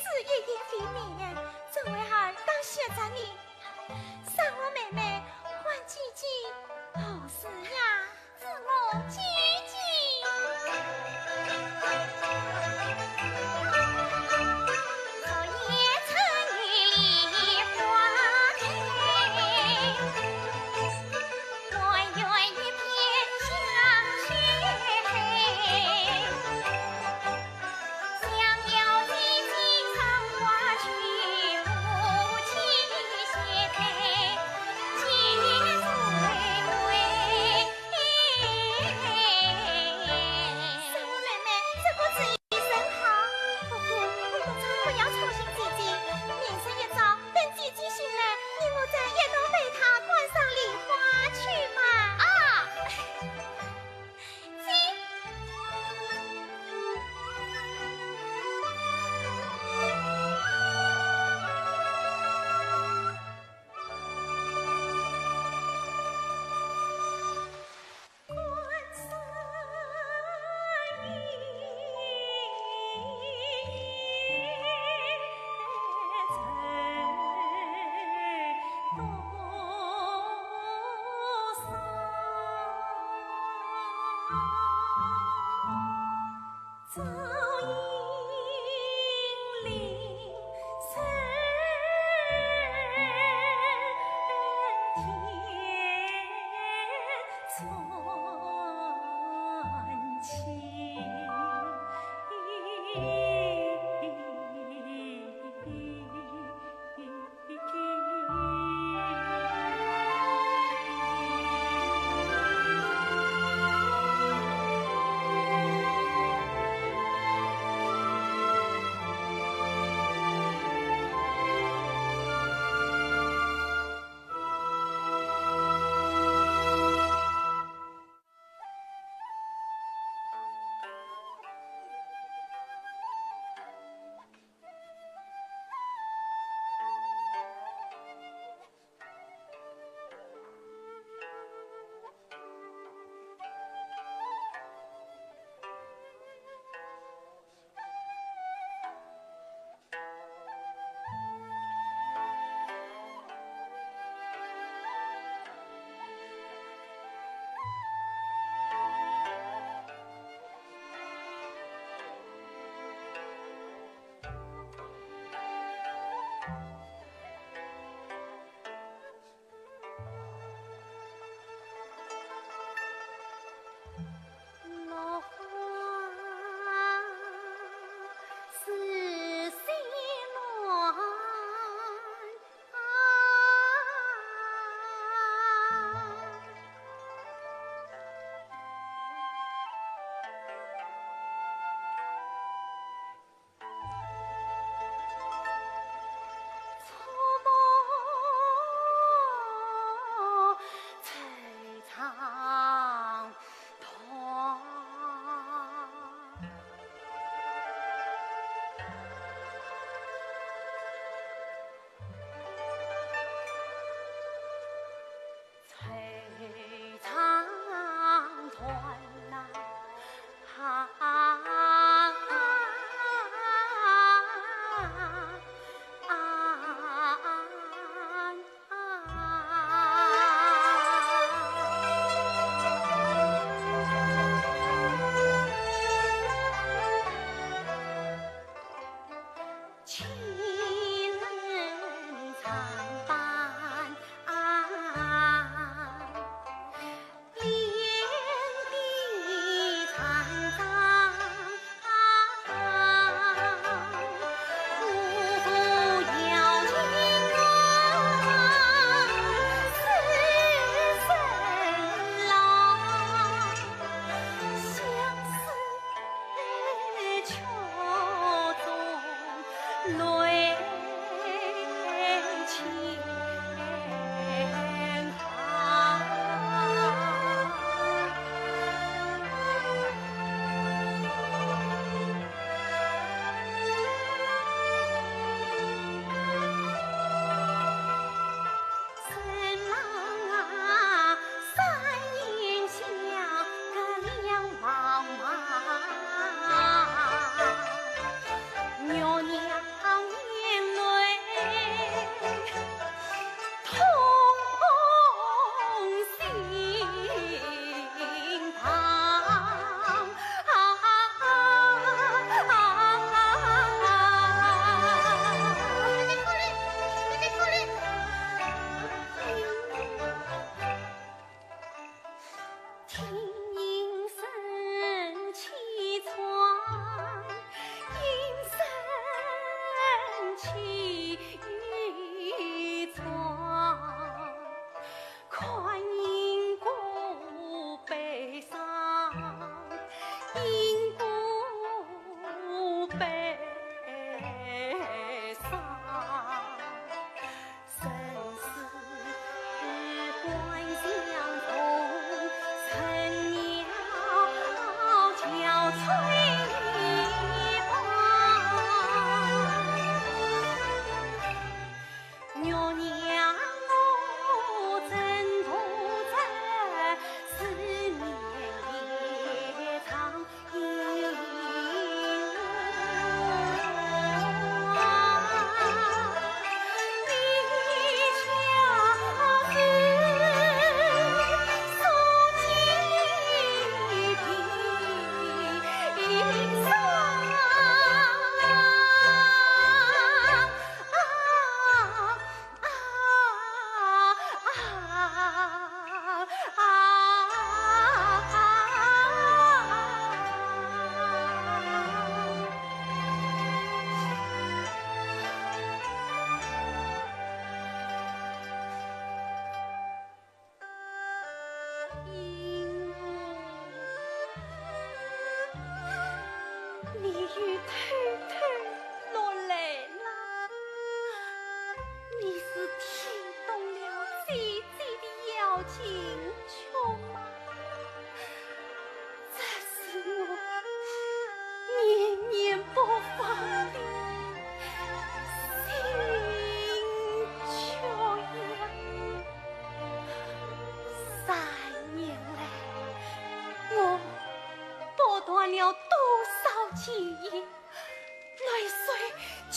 是一夜未眠，这会儿倒歇着呢。赏我妹妹唤姐姐何事呀？是我姐姐。妹妹，这个主意真好。不过，我们不要吵醒姐姐，明日一早等姐姐醒来，你我再一同陪她观赏梨花去吧。啊！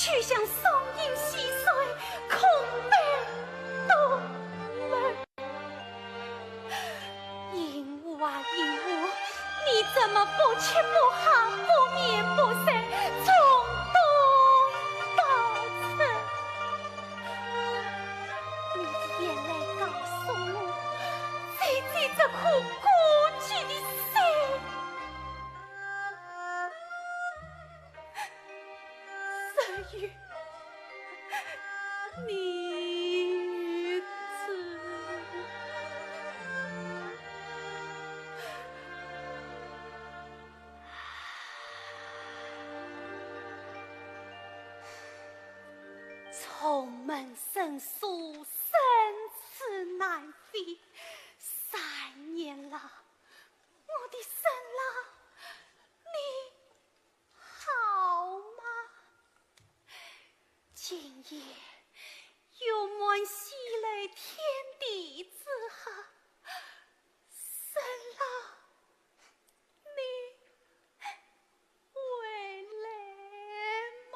就像松阴溪水，空悲多泪。银狐啊银狐，你怎么不吃不喝，不眠不睡，从冬到春？你的眼泪告诉我，姐姐这颗孤寂的心。 只有你知。重门生疏，生死难飞。三年了，我的沈郎，你 好吗？今夜月满西楼天地之下，沈郎，你回来吗？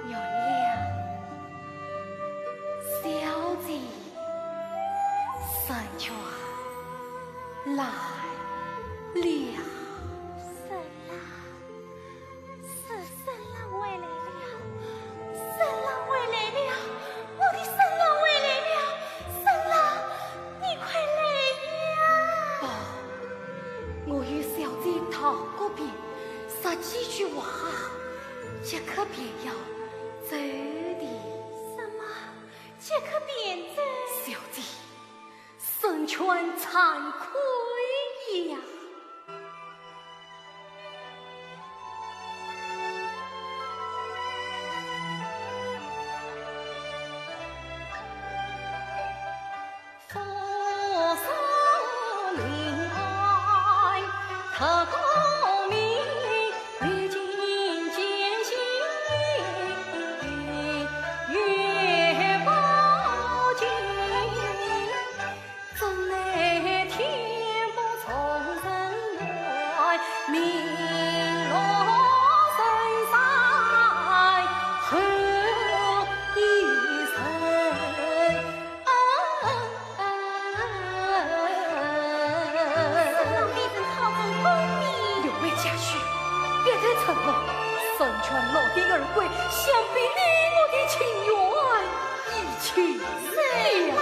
原谅，小姐。沈泉来了。沈郎，是沈郎回来了，沈郎回来了，我的沈郎回来了，沈郎，你快来呀！不，我与小姐道过别，说几句话，即刻便要走的。什么？即刻便走？小姐， 沈泉惭愧呀。沈郎未曾讨中功名。刘备家婿，别太沉默。沈泉落地而归，想必你我的情缘已尽了。是啦。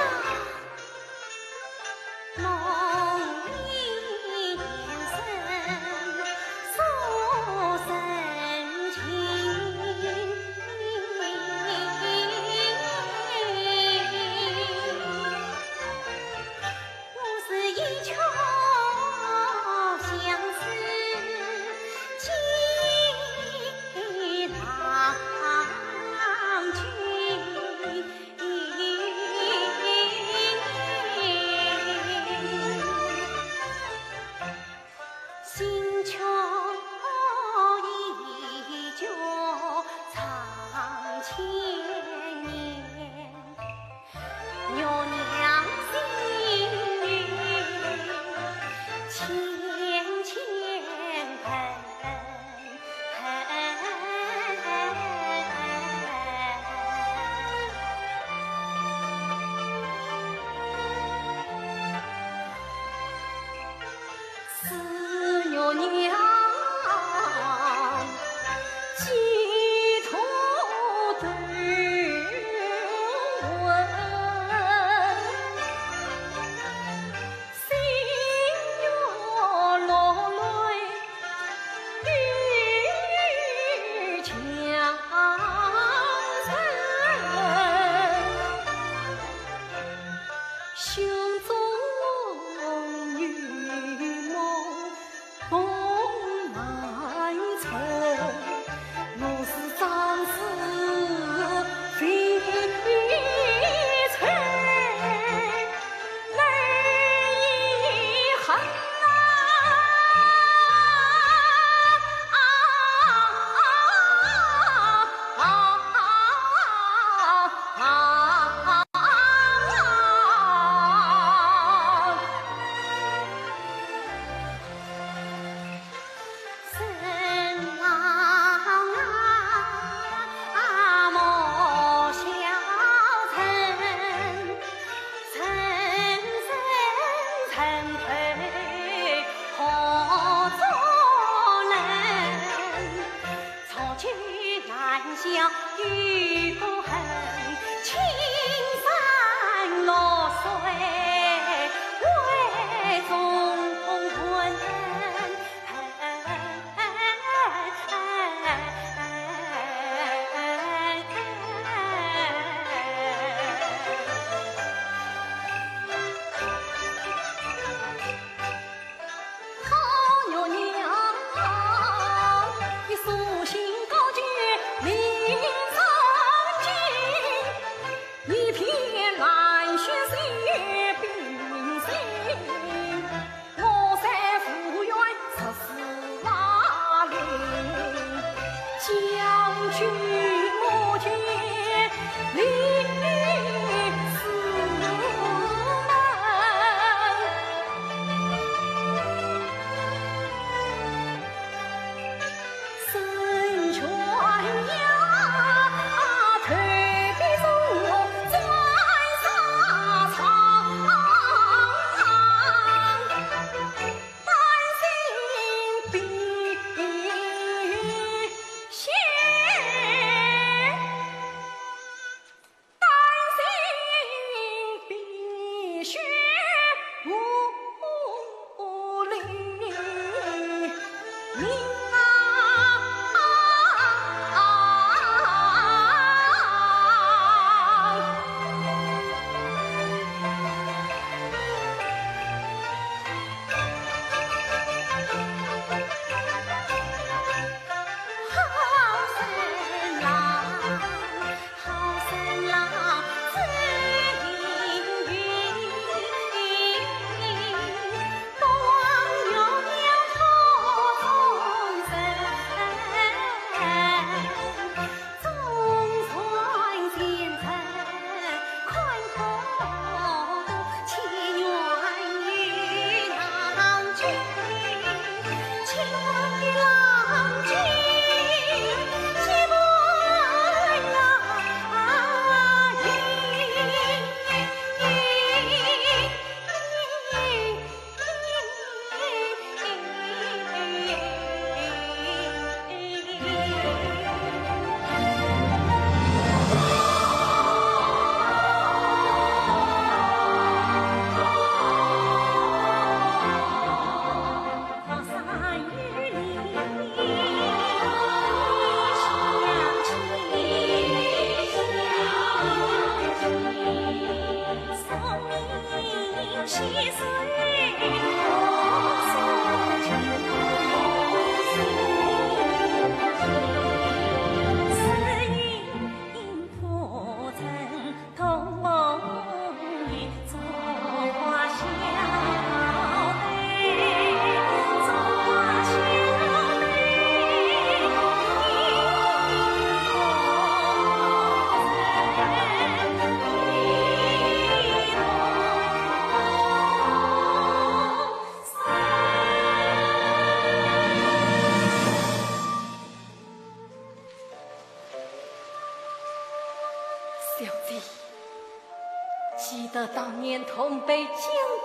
得当年同辈将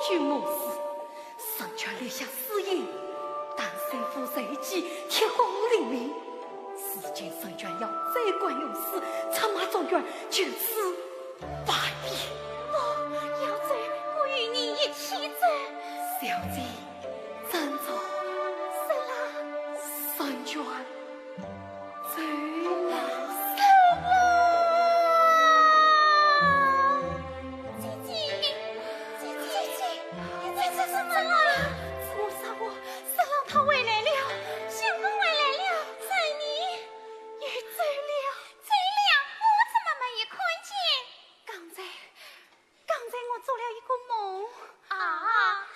军谋死，孙权立下誓言，打首富受计，铁骨无黎民。如今孙权要斩关羽死，策马逐袁，就此罢矣。不，要走，我与你一起走。小姐，站住。是啦。孙权 走了。走了。姐姐，姐姐，姐姐，你在做什么啊？是我，是我，孙郎他回来了，相公回来了，是你也走了。走了？我怎么没有看见？刚才 刚才我做了一个梦。啊，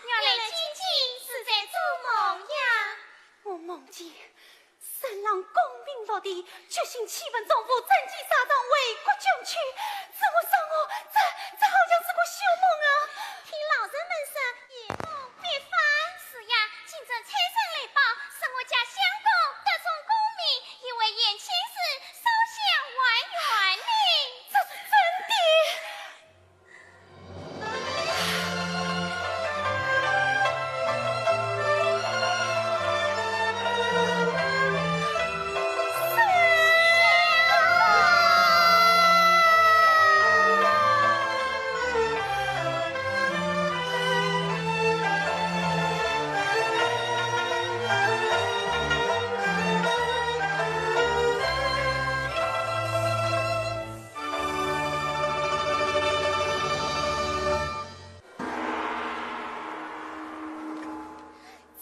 原来姐姐是在做梦呀。我梦见孙郎功名落地，决心弃文从武，斩鸡杀羊，回国捐躯。这个说我，这，这好像是个小梦啊。听老人们说，夜梦必反。是呀，今朝差人来报，说我家相公得中功名，已为延庆寺烧香还愿呢。这是真的？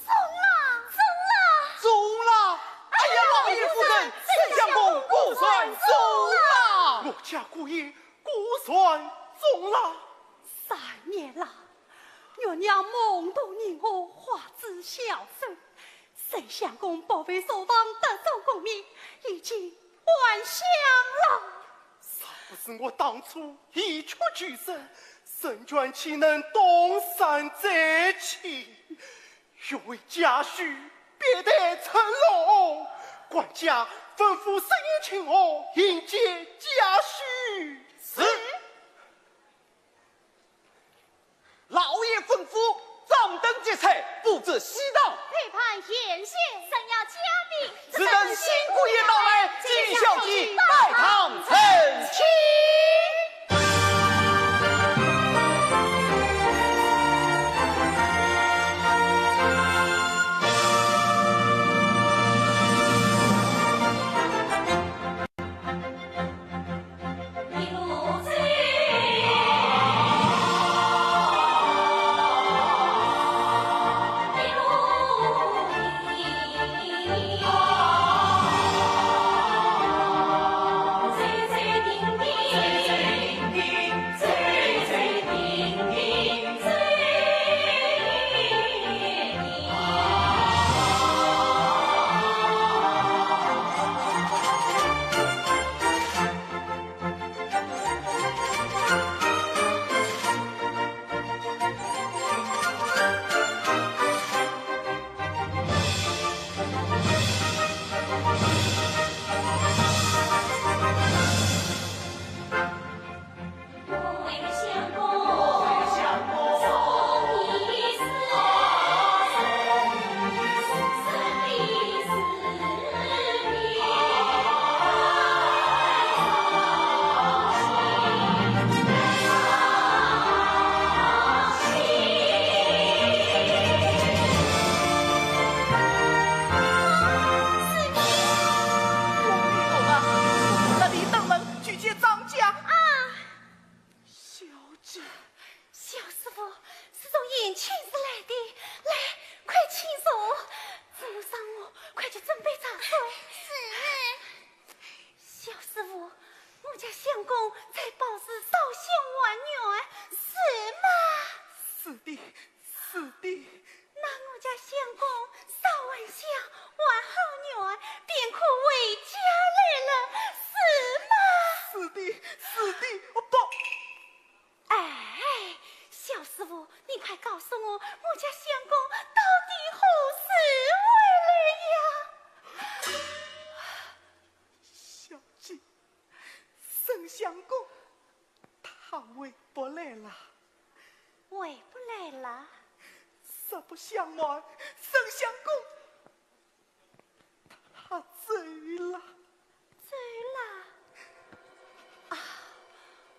中了，中了！哎呀，老爷夫人，孙相公果然中了！我家姑爷果然中了。三年了，月娘梦度银河，花枝笑声。孙相公保卫朔方，得中功名，已经还乡了。若不是我当初一决求生，孙权岂能东山再起？ 欲为家婿别台称龙，管家吩咐设宴请贺，迎接家婿。是。老爷吩咐，掌灯结彩，布置喜堂。陪伴贤婿，盛宴嘉宾。 只等新姑爷到来，见小姐拜堂成亲。小姐。小师傅，是从延庆寺来的，来，快请坐。这么上午，快去准备茶水。是。小师傅，我家相公在报时烧香还愿，是吗？是的，是的。 那我家相公烧完香，还好愿，便可回家来了，是吗？是的，是的，哦，不。哎，小师傅，你快告诉我，我家相公到底何时回来呀？小姐，沈相公，他回不来了。我想问沈相公，他走了。走了？啊，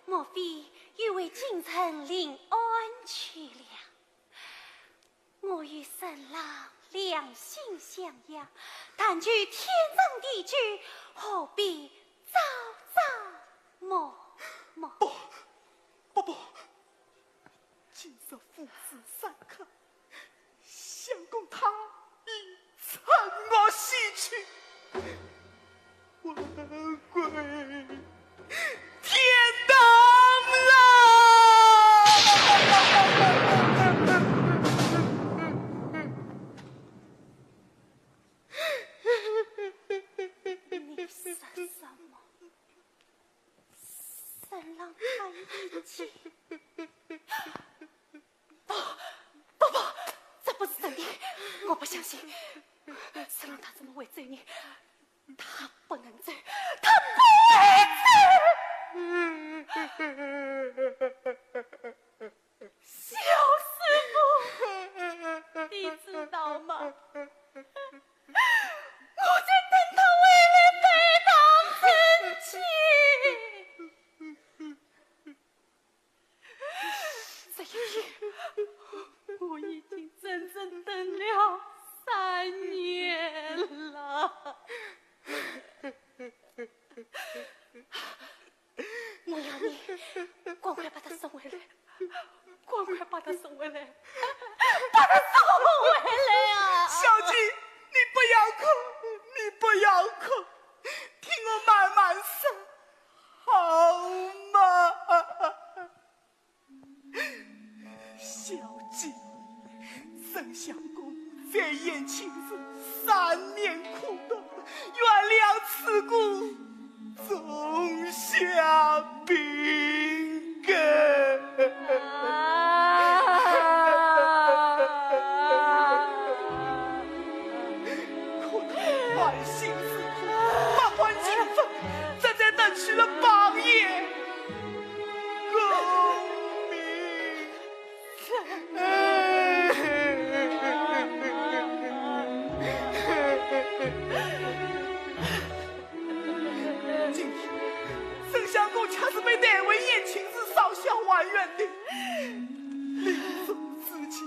莫非又回京城临安去了？我与沈郎两心相邀，但求天长地久，何必朝朝暮暮？不，不，不，今日父子相看，相公他已乘我西去，我归天堂了。你说什么？沈郎他已经……不，不，不，这不是真的，我不相信。沈郎他怎么会走呢？他不能走，他不会走！小师傅，你知道吗？我在等他回来拜堂成亲。这一天，我已经整整等了三年了。我要你赶快把他送回来，赶快把他送回来，把他送回来啊！小姐，你不要哭，你不要哭，听我慢慢说，好吗？小姐，沈相公在宴请时三年苦读，原谅此故，种下病根。苦读满心是苦，百般情分，这才得去了榜眼功名。 今天，沈相公却是被抬回宴请时烧香还愿的。临终之前，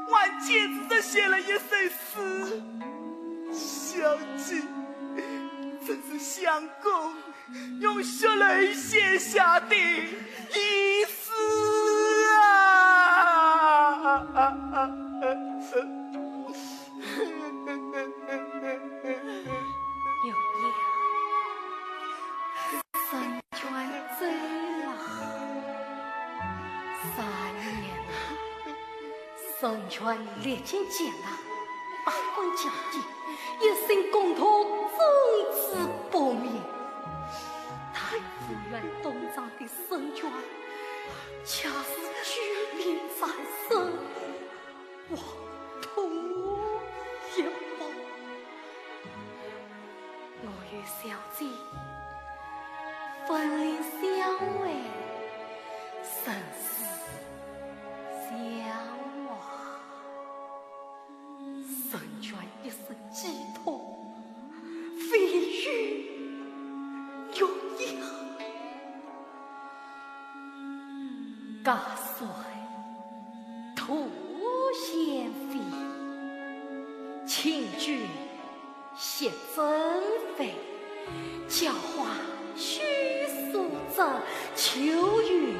还坚持着写了一首诗。小姐，这是相公 用血泪写下的遗诗啊！有呀，沈娟走了三年了。 沈娟历经艰难，百般强敌，一生功读，终至不眠。太府院东张的沈娟，却是举目三生，黄土一方。 我与小姐分离相会，生死相望。沈娟一生寄托，非鱼肉也。 隔水渡仙飞，轻举雪争飞。教化须苏折，求与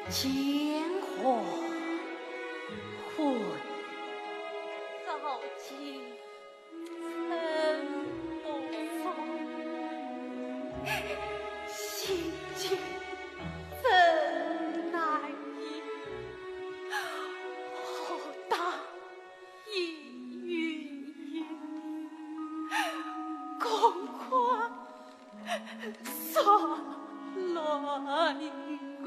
间黄昏。高洁 春风送，心间真难言。好大一云云，空阔山峦归。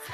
姐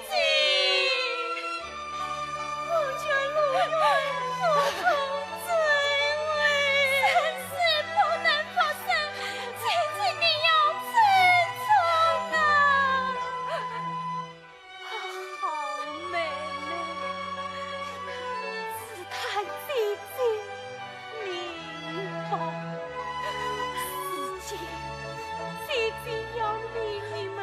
姐，我家陆羽不肯走嘞。这事不能发生，姐姐你要珍重啊。好妹妹，只盼姐姐命好。如今姐姐要命你们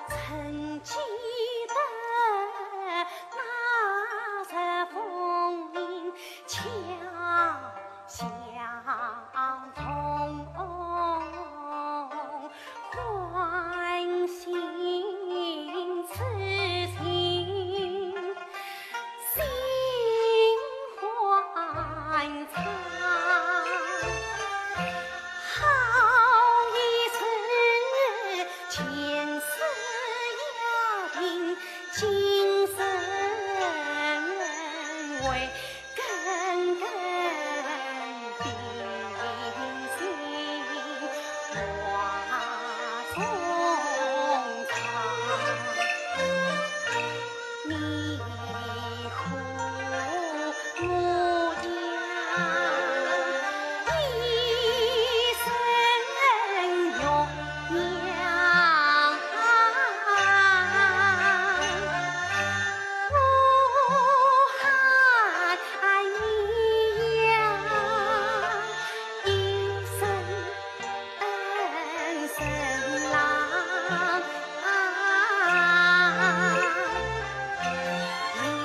曾记得那日风云恰相同，唤醒此情心欢畅。好一时前世约定，今生为 更更冰心化衷肠。你护我呀，一生永 娘，我喊你呀，一声声郎。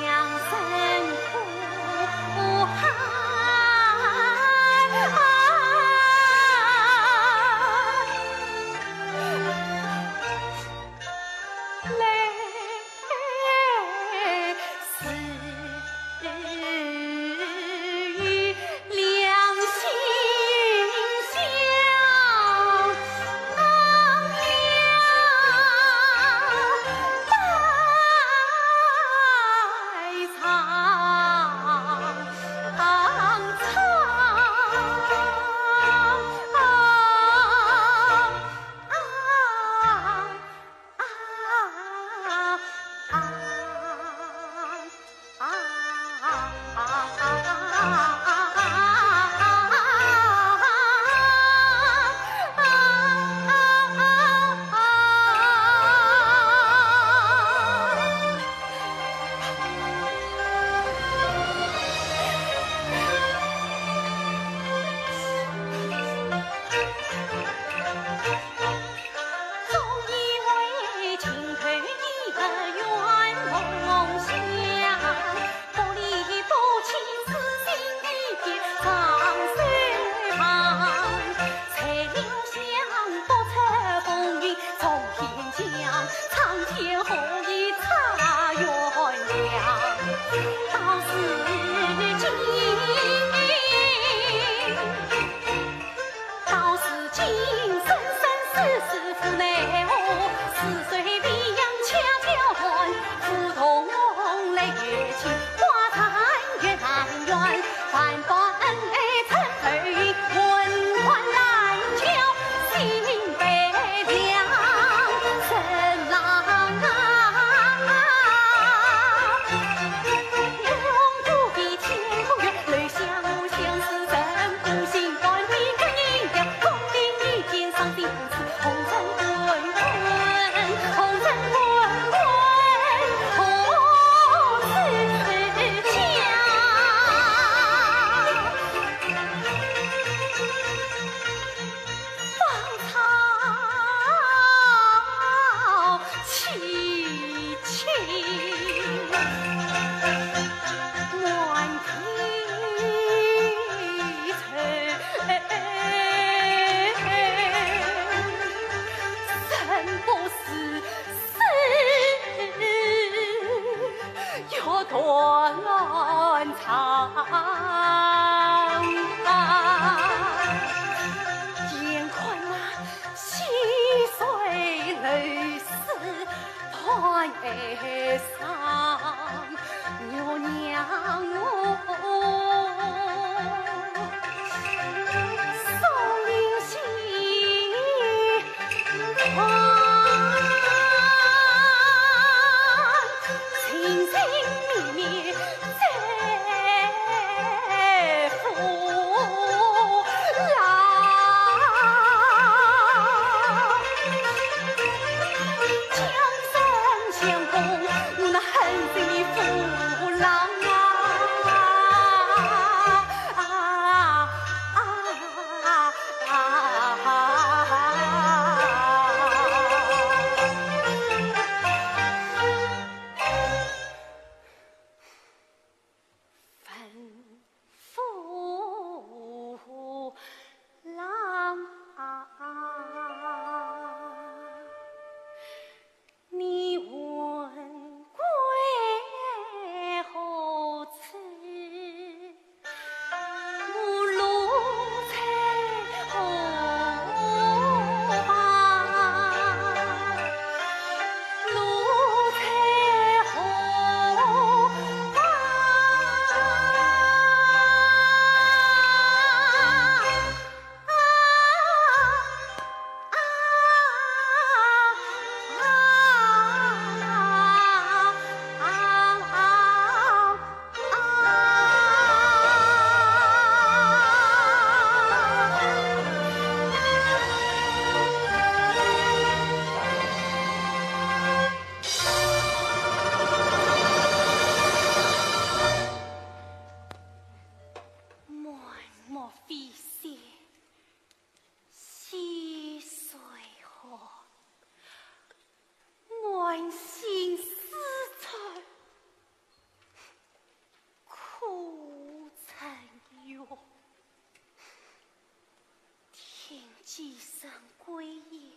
两声呼喊来时 良心相当了百丈长。 到如今，生生世世苦奈何，似水流长恰叫岸，浮动来越轻，花残月难圆，万般恩爱成浮云，温暖难教心悲凉，人郎啊。 永不比天空远，留下我相思人不醒，断笔刻银条，功名已尽，伤心不辞。红尘归依。